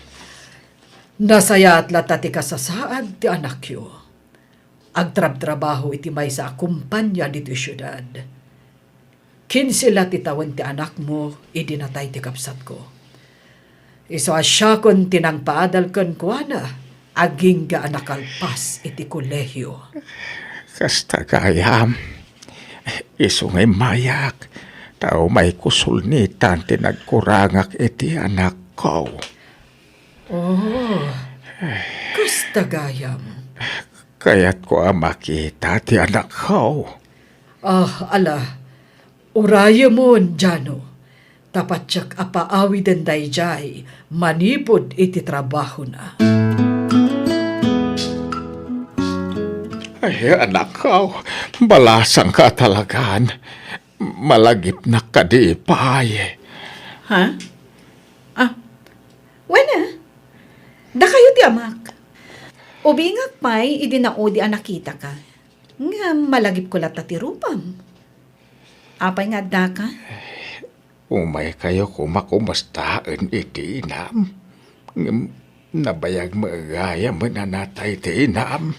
Nasayaat latta ti kasasaad ti anakyo. Agtrabtrabaho iti maysa a kompania ditoy siudad. Kinse la ti tawen ti anakmo idi natay ti kabsatko. Isu a siakon ti nangpaadal kenkuana agingga a nakalpas iti kolehio. Kasta gayam, isu nga immayak, ta umayko sulnitan ti nagkurangak iti anakko. Oh, kasta gayam. Kayatko a makita ti anakko. Ah, ala, urayemon, Jano. Ta patiek a paawiden daydiay manipud iti trabahona. Ay, anakko, balasangka talagan. Malagipnak kadi pay. Ha? Ah, wen a, dakayo ti amak. Ubingak pay idi naudi a nakitaka. Ngem malagipko latta ti rupam. Apay nga addaka? Umaykayo koma kumustaen iti inam. Ngem nabayag met gayam a natay ti inam.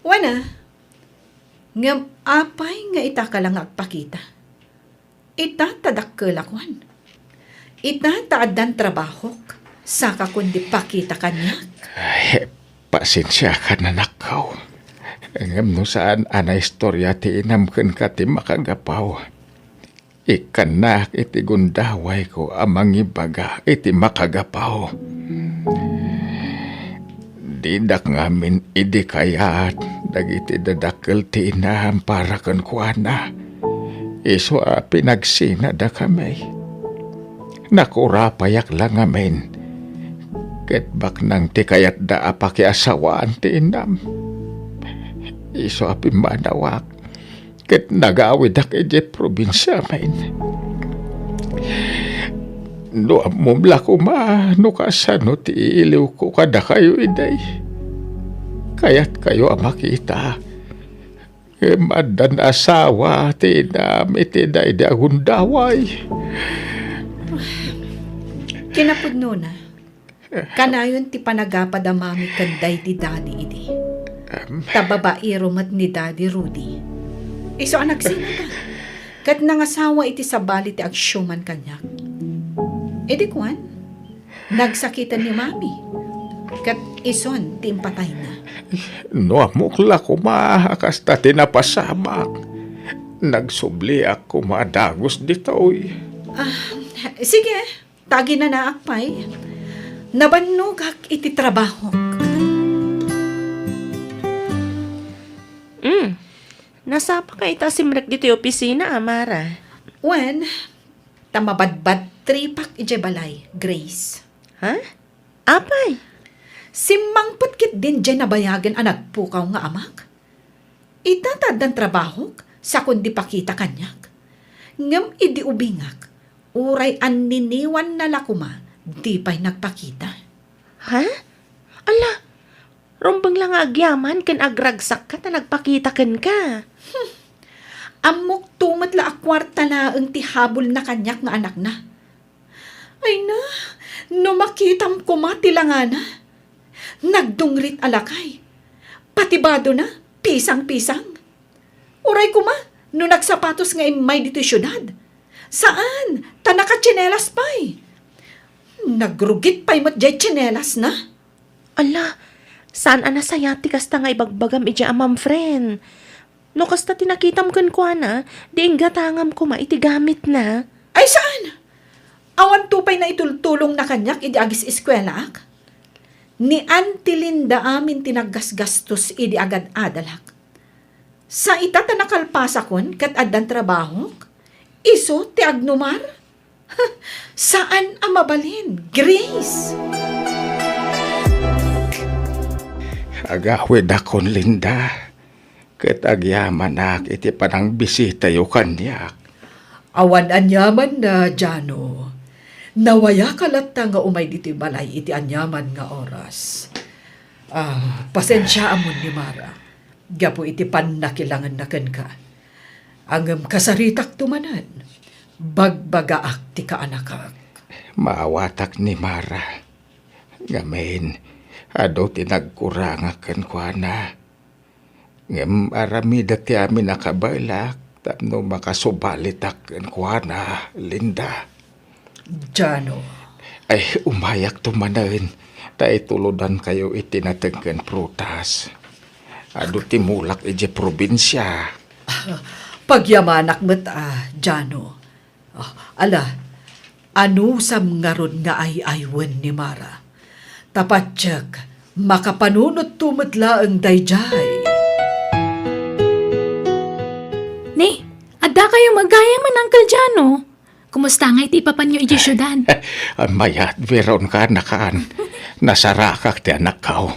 Wen a, ngem apay nga itaka la nga agpakita? Ita ta dakkelakon. Ita ta addan trabahok, sakakon di pakita kaniak. Ay, pasensiakan, anakko. Ngem no saan a naistorya ti inam kenka ti makagapu, ikkannak iti gundawayko a mangibaga iti makagapu. Didak ngamin idi kayat dagiti dadakkel ti inam para kenkuana. Isu a pinagsinadakami. Nakurapayak la ngamin. Ket baknang ti kayatda a pakiasawaan ti inam. Isu a pimmanawak. Ket nagawidak idiay probinsiamin. No ammom la koma no kasano ti iiliwko kadakayo idi kayatkayo a makita. Ngem addan asawa ti inam iti daydi a gundaway. Kinapudnona, kanayon ti panagapad a mami ken daydi Daddy idi. Em. Ta babaero met ni Daddy Rudy. Isu a nagsinada. Ket nangasawa iti sabali ti agsiuman kaniak. Idi kuan, nagsakiten ni Mami. Ket isun ti impatayna. No ammok la koma a kasta ti napasamak. Nagsubliak koma a dagus ditoy. Ah, sige. Ta aginanaak pay, nabannogak iti trabahok. Nasapaka ita a simrek ditoy opisina, a, Mara? Wen, ta mabadbadtripak idiay balay, Grace. Ha? Apay? Simmangpet ketdin diay nabayagen a nagpukaw nga amak. Ita ta addan trabahok, sakon di pakita kaniak. Ngem idi ubingak, uray anniniwanna la koma, di pay nagpakita. Ha? Ala, rumbeng la nga agyaman ken agragsakka ta nagpakita kenka. Hmm. Ammokto met la a kuarta laeng ti habulna kaniak nga anakna. Ay na, no makitam koma ti langana. Nagdungrit a lakay. Pati badona, pisang-pisang. Uray koma, no nagsapatos nga immay ditoy siudad. Saan, ta nakatsinelas pay. Nagrugit pay met diay tsinelasna. Ala, saan a nasayaat ti kasta nga ibagbagam idiay amam, friend. No kasta ti nakitam kenkuana, di inggatangam koma iti gamitna. Ay, saan? Awanto pay naitultulongna kaniak idi agis-eskuelaak? Ni Auntie Linda amin ti naggasgastos idi agad-adalak. Sa ita ta nakalpasakon ket addan trabahok, isu ti agnumar? Saan a mabalin, Grace? Agawidakon, Linda, ket agyamanak iti panangbisitayo kaniak. Awan aniamanna, Jano. Nawayaka latta nga umay ditoy balay iti aniaman nga oras. Ah, pasensiaamon ni Mara gapu iti pannakilangenna kenka. Ngem kasaritakto manen, bagbagaak ti kaanakak. Maawatak ni Mara. Ngamin, adu ti nagkurangak kenkuana. Ngem aramidek ti amin a kabaelak tapno makasubalitak kenkuana, Linda. Jano. Ay, umayakto manen, ta itulodankayo iti nateng ken prutas. Adu ti mulak idiay probinsia. Pagyamanak met, a, Jano. Ah, ala, anusam ngarud nga ay-aywen ni Mara? Ta patiek, makapanunotto met laeng daydiay. Ni, adda kayo met gayamen, Uncle Jano? Kumusta ngay ti ipapanyo idiay siudad? Mayat, biron ka, nakan. Nasarakak ti anakko.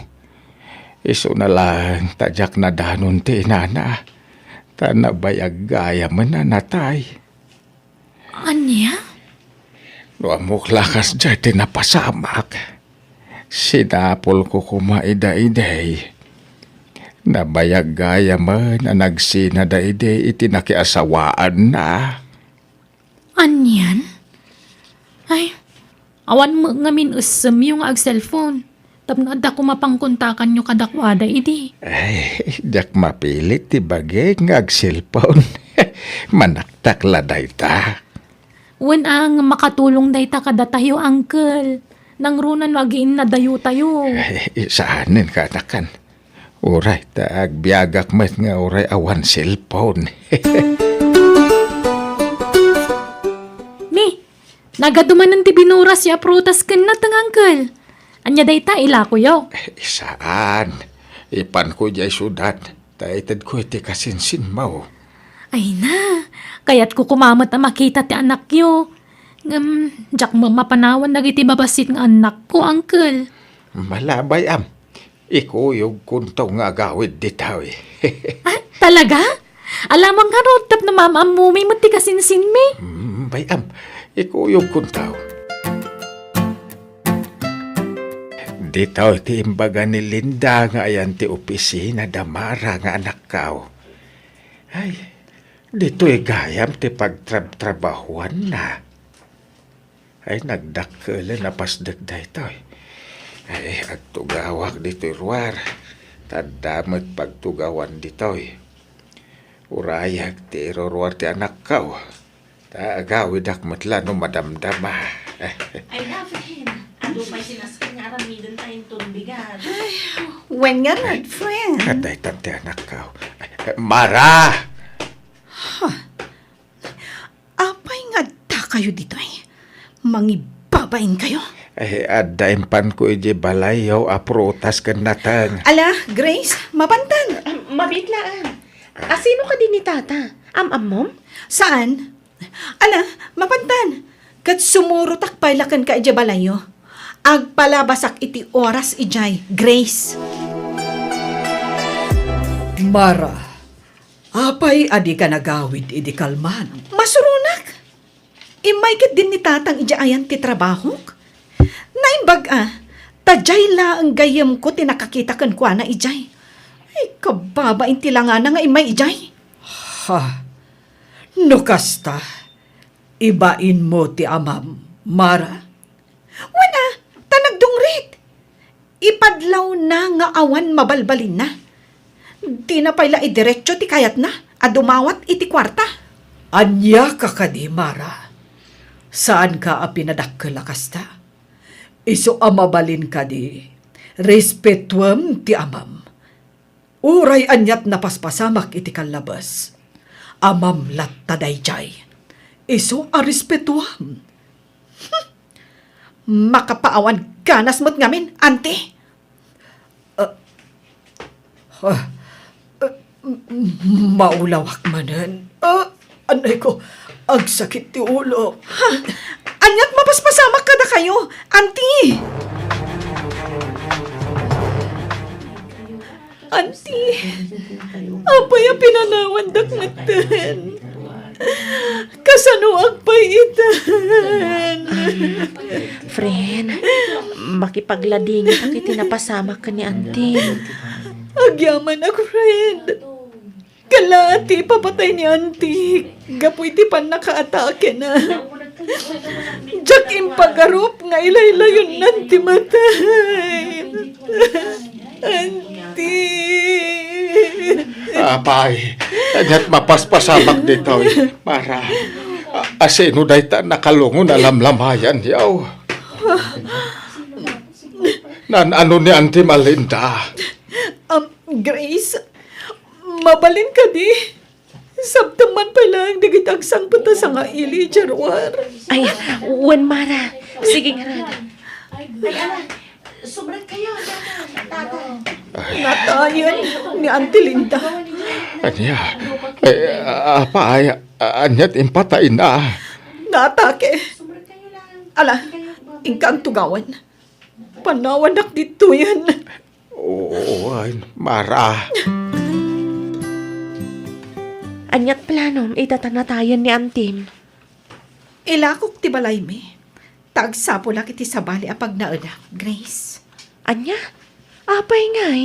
Isuna laeng ta diak nadanon ti inana, ta nabayag gayamen a natay. Ania? No ammok la kasdiay ti napasamak, sinapulko koma ida idi. Nabayag gayamen a nagsinada idi iti nakiasawaanna. Anian? Ay, awan met ngamin essemyo nga agselpon. Tapno adda koma pangkontakanyo kadakuada idi. Ay, diak mapilit ti bagik nga agselpon. Manaktak la dayta. Wen a, nga makatulong dayta kadatayo, Uncle. Nangruna no agiinnadayotayo. Ay, saanen, kanakan. Uray ta agbiagak met nga uray awan selpon. Ni, nagadu manen ti binurasyo a prutas ken nateng, Uncle. Ania dayta, ilakoyo? Eh, saan. Ipanko idiay siudad, ta itedko iti kasinsinmo. Ay na, kayatko koma met a makita ti anakyo. Ngem, diak met mapanawan dagiti babassit nga annakko, Uncle. Malabay, am. Ikuyogkonto nga agawid ditoy. Ah, talaga? Alamang ngarud tapno maam-ammomi met ti kasinsinmi. Mm, bay-am, ikuyogkonto. Ditoy ti imbaga ni Linda nga ayan ti opisina da Mara nga anakko. Ay, ditoy gayam ti pagtrabtrabahuanna. Ay, nagdakkelen a pasdek daytoy. Ay, agtugawak ditoy ruar. Ta adda met pagtugawan ditoy. Urayak ti iruruar ti anakko. Ta agawidak met la no madamdama. Ay, David, adu pay ti nasken nga aramidenta inton bigat. Ay, wen ngarud, friend. Adda itan ti anakko. Mara! Huh. Apay nga adda kayo ditoy? Mangibabain kayo? Eh, adda impanko idiay balayyo a prutas ken nateng. Ala, Grace, mapantan. Ah, mabiit laeng. Asino kadi ni Tata? Am-ammom? Saan? Ala, mapantan. Ket sumurotak pay la kenka idiay balayyo. Agpalabasak iti oras idiay, Grace. Mara, apay a dika nagawid idi kalman? Masuronak. Immay ketdin ni Tatang idiay ayan ti trabahok. Naimbag a, ta diay laeng gayyemko ti nakakita kenkuana idiay. Ay, kababain ti langana nga immay idiay. Ha? No kasta, ibainmo ti amam, Mara. Wen a, ta nagdungrit. Ipadlawna nga awan mabalbalinna. Dina pay la idiretso ti kayatna a dumawat iti kuarta. Ania ka kadi, Mara? Saanka a pinadakkel a kasta? Isu a mabalin kadi, respetuem ti amam. Uray aniat napaspasamak iti kallabes, amam latta daydiay. Isu a respetuam. Makapaawan ganas met ngamin, Auntie. Ah, ah, ah, m-, m-, maulawak manen. Ah, anay ko, agsakit ti ulo. Ha? Aniat mapaspasamak kadakayo, Auntie? Auntie, apay a pinanawandak metten? Kasanoak pay itan? Friend, makipagladingitak iti napasamak ken ni Auntie. Agyamanak, friend. Kala ti ipapatay ni Auntie gapu iti pannakaatakena. Diak impagarup nga ilaylayonnan ti matay. Auntie. Apay, ket mapaspasamak ditoy, Mara. A-, asino dayta nakalungon a lamlamayan, yaw? Naan-ano ni Auntie Malinda? Um, Grace, mabalin kadi? Sabtem man pay laeng dagiti agsangpet a sangaili idiay ruar. Ay, wen, Mara. Sige ngarud. Ay, ala, sumrek kayo, tata. Natayen ni Auntie Linda. Ania? Ay, apay, ania ti impatayna? Naatake. Ala, inkang tugawan. Panawannak ditoyen. Oo, ay, Mara. Aniat planom ita ta natayen ni Auntie? Ilakok ti balaymi, ta agsapulak iti sabali a pagnaedak, Grace. Ania? Apay ngay?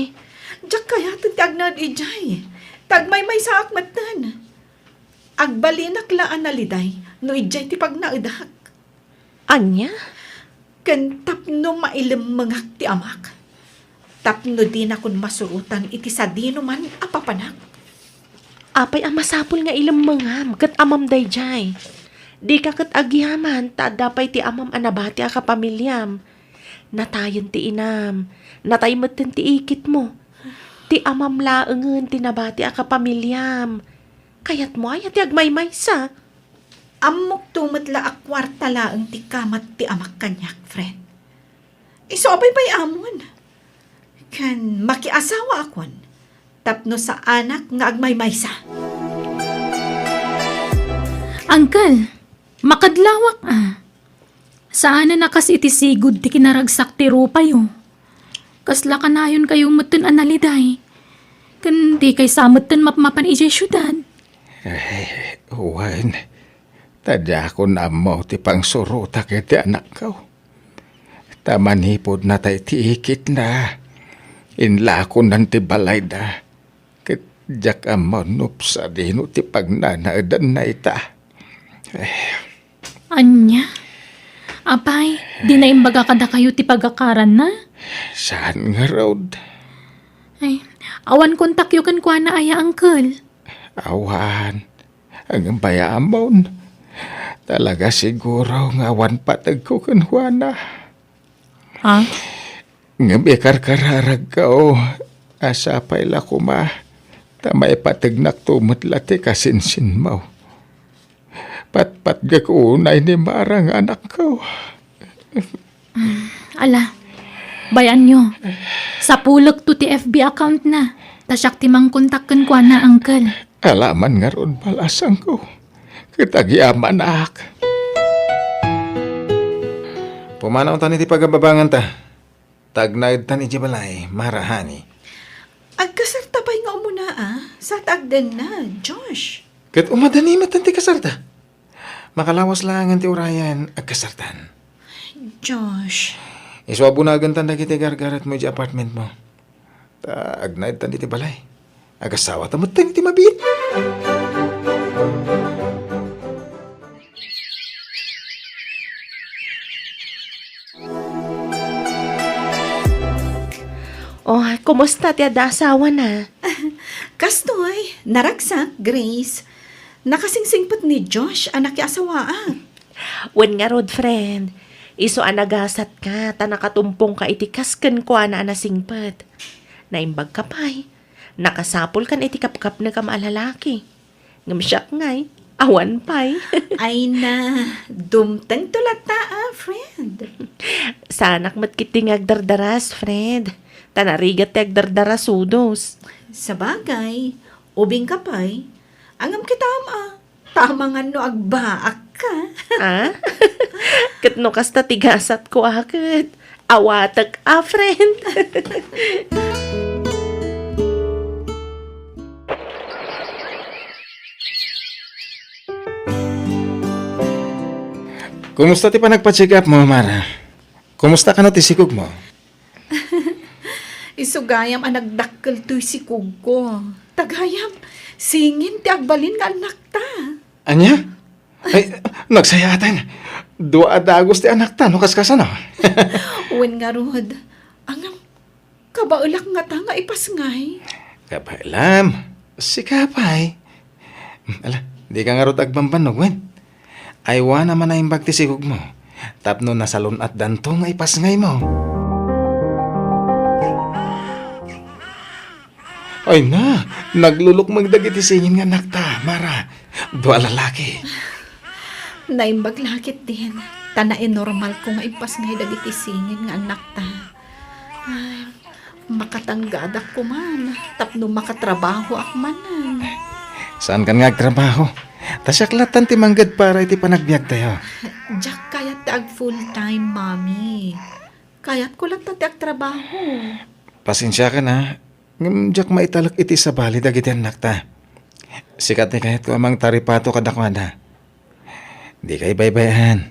Diak kayaten ti agnaed idiay. Ta agmaymaysaak metten. Agbalinak la a naliday no idiay ti pagnaedak. Ania? Ken tapno mailemmengak ti amak, tapno dinakon masurotan iti sadinoman a papanak. Apay a masapul nga ilemmengam ket amam daydiay? Dika ket agyaman ta adda pay ti amam a nabati a kapamiliam. Natayen ti inam, natay metten ti ikitmo. Ti amam laengen ti nabati a kapamiliam. Kayatmo aya ti agmaymaysa? Ammokto met la a kuarta laeng ti kamat ti amak kaniak, friend. Isu a baybay-amon. Ken makiasawaakon tapno saanak nga agmaymaysa. Uncle, makadlawak a. Saanen a kas iti sigud ti kinaragsak ti rupayo. Kasla kanayonkayo metten a naliday. Ken dikay sa metten mapmapan idiay siudad. Eh, wen, ta diakon ammo ti pangsurotak iti anakko. Ta manipud natay ti ikitna, inlakonan ti balayda. Ket diak ammo no sadino ti pagnanaedanna ita. Eh. Ania? Apay, di naimbaga kadakayo ti pagakaranna? Saan ngarud? Ay, awan kontakyo kenkuana aya, uncle? Awan. Ngem bay-amon, talaga siguro nga awan pategko kenkuana. Ha? Ngem ikarkararagko a sapay la koma ta maipategnakto met la ti kasinsinmo. Patpatgek unay ni Mara nga anakko. Ala, bay-anyo, sapulekto ti F B account na. Ta siak ti mangkontak kenkuana, Uncle. Alaman ngarud, balasangko. Ket agyamanak. Pumanawtan iti pagababanganta. Tagnaedtan iti balay, Mara, honey. Agkasarta pay nga umuna, a? Sa ta agdennad, Josh. Ket umadani met ti kasarta. Makalawas laengen ti urayen, agkasartan. Josh. Isu a bunagentan dagiti gargaretmo iti apartmentmo. Ta agnaedtan iti balay. Agasawata met ti mabiit. Oh, kumusta ti adda asawana? Kastoy, naragsak, Grace. Nakasingsingpet ni Josh a nakiasawaak. Wen ngarud, friend, isu a nagasatka ta nakatumpongka iti kas kenkuana a nasingpet. Naimbagka pay, nakasapulkan iti kapkapnekam a lalaki. Ngem siak ngay, awan pay. Ay na, dumtengto latta a, friend. Saanak met ketdi nga agdardaras, friend. Ta narigat ti agdardarasudos. Sabagay, ubingka pay. Ngem kitam a, tama nga no agbaakka. Ah? Ket no kasta ti gasatko a ket, awatek a, friend. Kumusta ti panagpa-check up mo, Mara? Kumusta kano ti sikog mo? Isu gayam a nagdakkel toy sikogko. Ta gayam, singin ti agbalin nga annakta. Ania? Ay, nagsayaaten. Dua a dagus ti annakta, no kaskasano? Wen ngarud, ngem, kabaelak ngata nga ipasngay. Kabaelam, sika pay. Ala, dika ngarud agbambannog, wen? Aywana man a imbag ti sikogmo, tapno nasalun-atdanto nga ipasngaymo. Ay na, naglulukmeng dagiti singin nga annakta, Mara. Dua a lalaki. Naimbag la ketdin, ta nainormalko nga ipasngay dagiti singin nga annakta. Ay, makatanggadak koman, tapno makatrabahoak manen. Saankan nga agtrabaho? Ta siak lattan ti mangged para iti panagbiagtayo. Diak kayat ti ag full-time, Mami. Kayatko latta ti agtrabaho. Pasensiakan, a. Ngem diak maitalek iti sabali dagiti annakta. Sika ti kayatko a mangtaripato kadakuada. Dika ibaybay-an.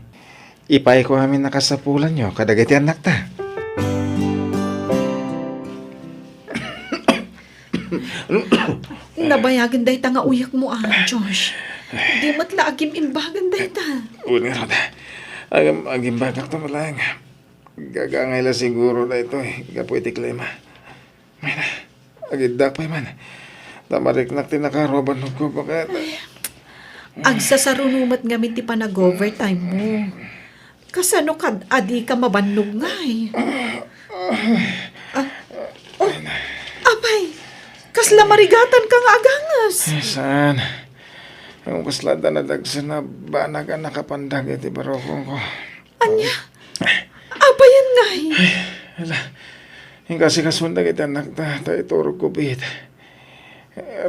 Ipayko amin a kasapulanyo kadagiti annakta. Nabayagen dayta nga uyekmo, a, Josh. Di met la agim-imbagen dayta. Wen ngarud, agim-, agimbagakto met laeng. Gagangay la siguro daytoy gapu iti klima. Ay na, agiddak pay man. Ta mariknak ti nakaro a bannogko, baket. Ay, agsasaruno met ngamin ti panag-overtime mo. Kasano kad a dika mabannog ngay? Ah, oh, apay, kasla marigatanka nga aganges? Ay, saan? Ang kasla da nadagsen a banag a nakapandag iti barukongko. Ania? Apayen ngay? Ay, ala. Inkasikasuan dagiti annakta, ta iturogko biit.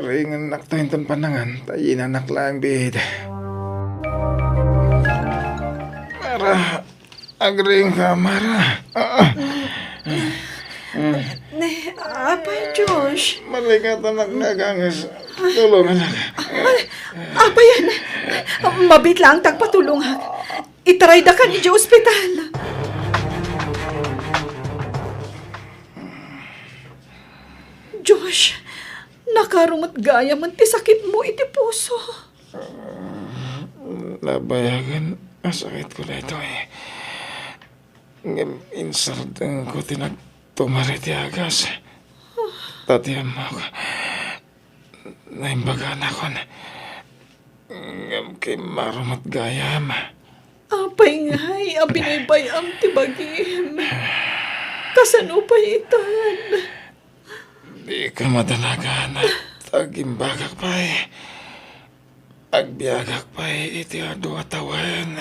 Ringennakto inton panangan, ta yinanak laeng biit. Mara, agriingka, Mara. Ah, ah. Ne, apay, Josh? Marikatanak nga aganges. Tulonganak. Ay, apayen? Mabiit laeng ti agpatulongak. Itaraydakan idiay ospital. Josh, nakaro met gayamen ti sakitmo iti puso. Nabayagen a sakitko daytoy. Ngem insardengko ti nagtumar iti agas. Ta ti ammok, naimbaganakon. Ngem kimmaro met gayam. Apay ngay a binaybay-am ti bagim? Kasano pay itan? Dika madanagan. Agimbagak pay. Agbiagak pay iti adu a tawen.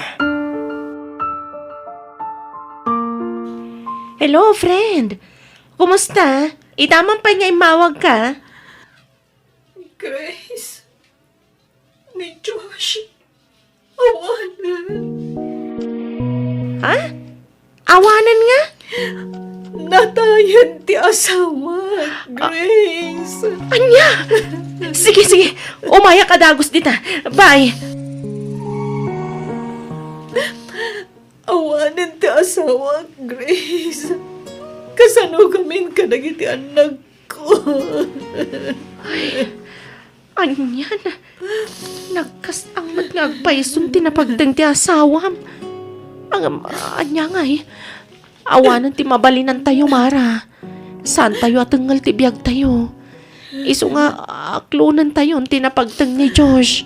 Hello, friend. Kumusta? Ita man pay nga immawagka? ni Josh. Awanen. Ha? Awanen nga? Natayen ti asawa, Grace. Ania? Sige, sige. Umayak a dagus dita. Bye. Awanen ti asawa, Grace. Kasano gamin kadagiti annakko? Ay, anian? Nagkasang met nga agpayson ti napagteng ti asawam. Ang, ania ngay? Awanen ti mabalinantayo, Mara. Saantayo a tengngel ti biagtayo. Isu nga aklonentayon ti napagteng ni Josh.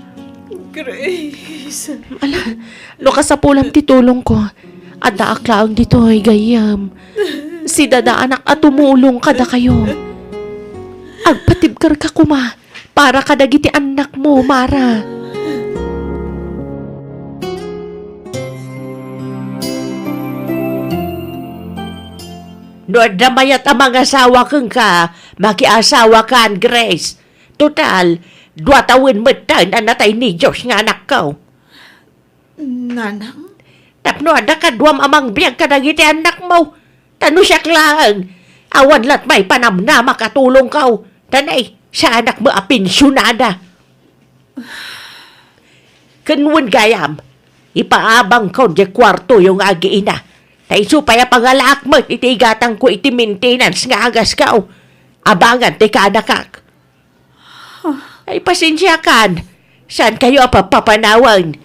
Grace. Ala, no kasapulam ti tulongko, addaak laeng ditoy, gayyem. Sidadaanak a tumulong kadakayo. Agpatibkerka koma para kadagiti annakmo, Mara. No adda mayat a mangasawa kenka, makiasawakan, Grace. Total, dua tawen metten a natay ni Josh nga anakko. Nanang? Tapno adda kaduam a mangbiag kadagiti annakmo. Ta no siak laeng, awan lat may panamnamak a tulongko. Ta nay, saanak met a pensionada. Ken wen gayam, ipaabangko diay kuartoyo nga agiina. Ta isu pay a pangalaak met iti igatangko iti maintenance nga agasko. Abangan ti kaanakak. Ay, pasensiakan. Saankayo a papapanawen.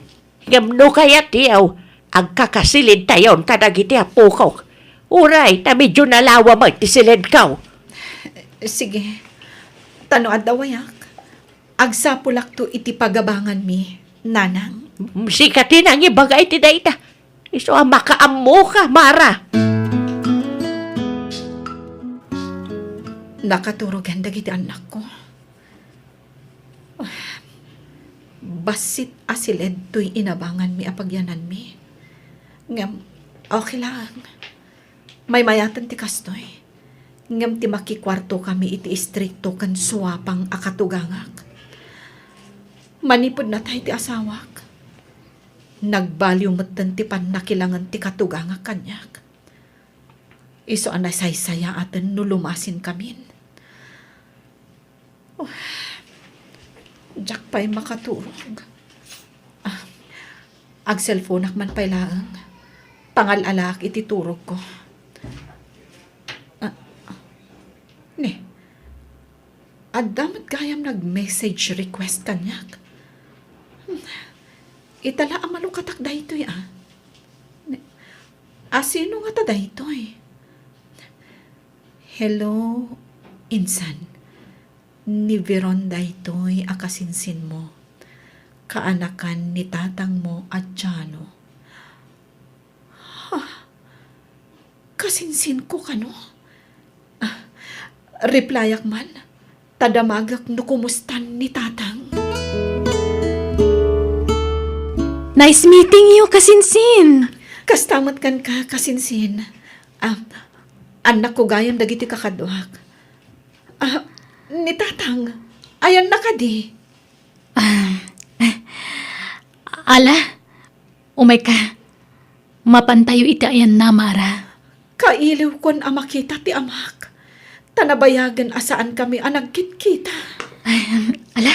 Ngem no kayatyo, agkakasilidtayon kadagiti apokok. Uray, ta medio nalawa met ti silidko. Sige. Ta no adda wayak, agsapulakto iti pagabanganmi, Nanang. Sika ti nangibaga iti dayta. Isu a makaammoka, Mara. Nakaturogen dagiti annakko. Bassit a siled toy inabanganmi a pagyananmi. Ngem, okay laeng. Maymayaten ti kastoy. Ngem ti makikuartokami iti istrikto ken suapang a katugangak. Manipud natay ti asawak, nagbaliw metten ti pannakilangen ti katugangak kaniak. Isu a nasaysayaaten no lumasinkamin. Oh, diak pay makaturog. Ah, agselfonak man pay laeng. Pangal-alaak iti turogko. Ah, ni, adda met gayam nag-message request kaniak. Hmm. Ita la a malukatak daytoy, ah. Ni, a, sino ngata daytoy? Hello, insan. Ni Veron daytoy a kasinsinmo. Kaanakan ni tatangmo a Jano. Ha? Kasinsinko kano? Ah, replyak man, ta damagek no kumustan ni tatang. Nice meeting you, kasinsin! Kasta met kenka, kasinsin. Ah, annakko gayam dagiti kakaduak. Ah, ni tatang, ayanna kadi? Ah, ala, umayka. Mapantayo iti ayanna, Mara. Kailiwkon a makita ti amak, ta nabayagen a saankami a nagkitkita. Ay, ala,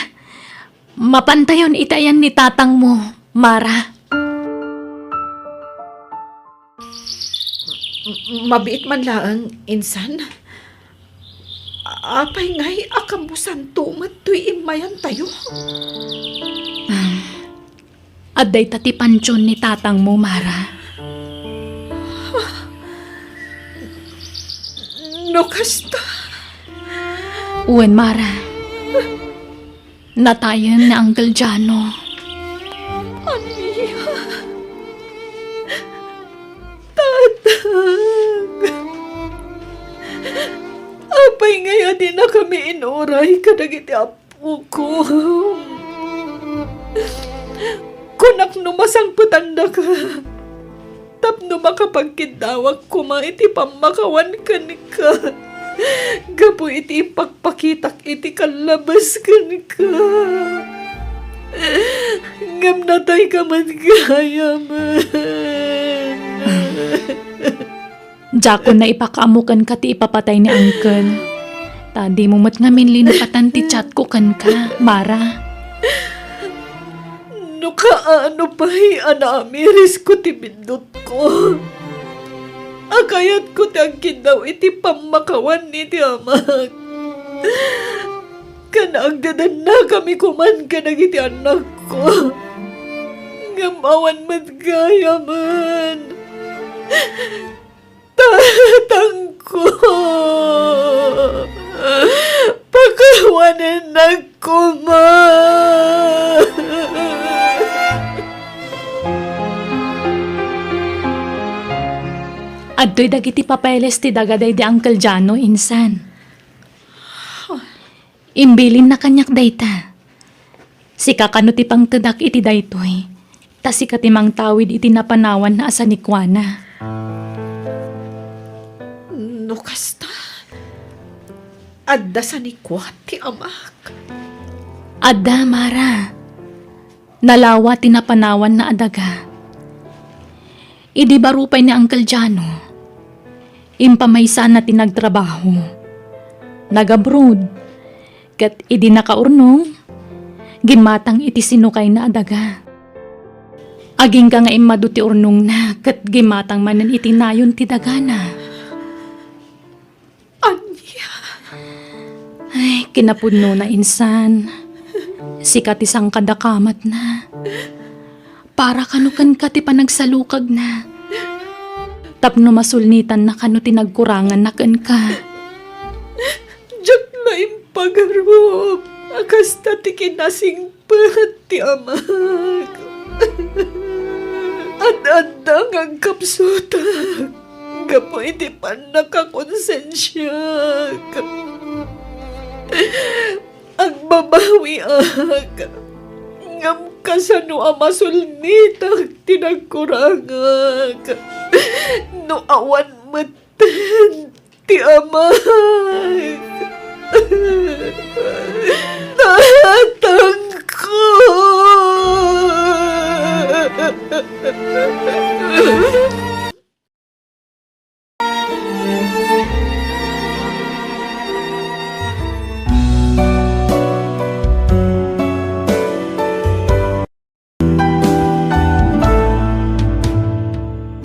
mapantayon iti ayan ni tatangmo, Mara. M-, mabiit man laeng, insan. Apay ngay a kammusanto met toy immayantayo? Ah, adda ita ti pantion ni tatangmo, Mara. No kasta? Wen, Mara. Natayen ni Uncle Jano. Ania? Tatang! Apay ngay a dinakami inuray kadagiti apok? Kunak no masangpetandaka tapno makapagkiddawak koma iti pammakawan kenka gapu iti impakpakitak iti kallabas kenka. Ngem natayka met gayamen. Diakon naipakaammo kenka ti ipapatay ni Uncle. Ta dimo met ngamin linupatan ti chatko kenka, Mara. No kaano pay a naamirisko ti biddutko, a kayatko ti agkiddaw iti pammakawan iti amak. Ken agdedennakami koman kadagiti annakko. Ngem awan met gayamen. Tatangko, pakawanennak koma. Adtoy dagiti papeles ti daga daydi Uncle Jano, insan. Imbilinna kaniak dayta. Sika kano ti pangtedak iti daytoy, ta sika ti mangtawid iti napanawanna a sanikuana. No kasta, adda sanikua ti amak. Adda, Mara. Nalawa ti napanawanna a daga. Idi baro pay ni Uncle Jano, impamaysana ti nagtrabaho. Nag-abroad, ket idi nakaurnong, gimmatang iti sinukayna a daga. Agingga nga immadu ti urnongna, ket gimmatang manen iti nayon ti dagana. Ania? Ay, kinapudnona, insan. Sika ti sangkadakamatna. Para kano kenka ti panagsalukagna. Tapno masulnitanna kano ti nagkuranganna kenka. Diak la impagarup a kasta ti kinasingpet ti amak. Ad-adda nga agkapsutak gapu iti pannakakonsensiak. Agbabawiak, ngem kasano a masulnitak ti nagkurangak no awan metten ti amak?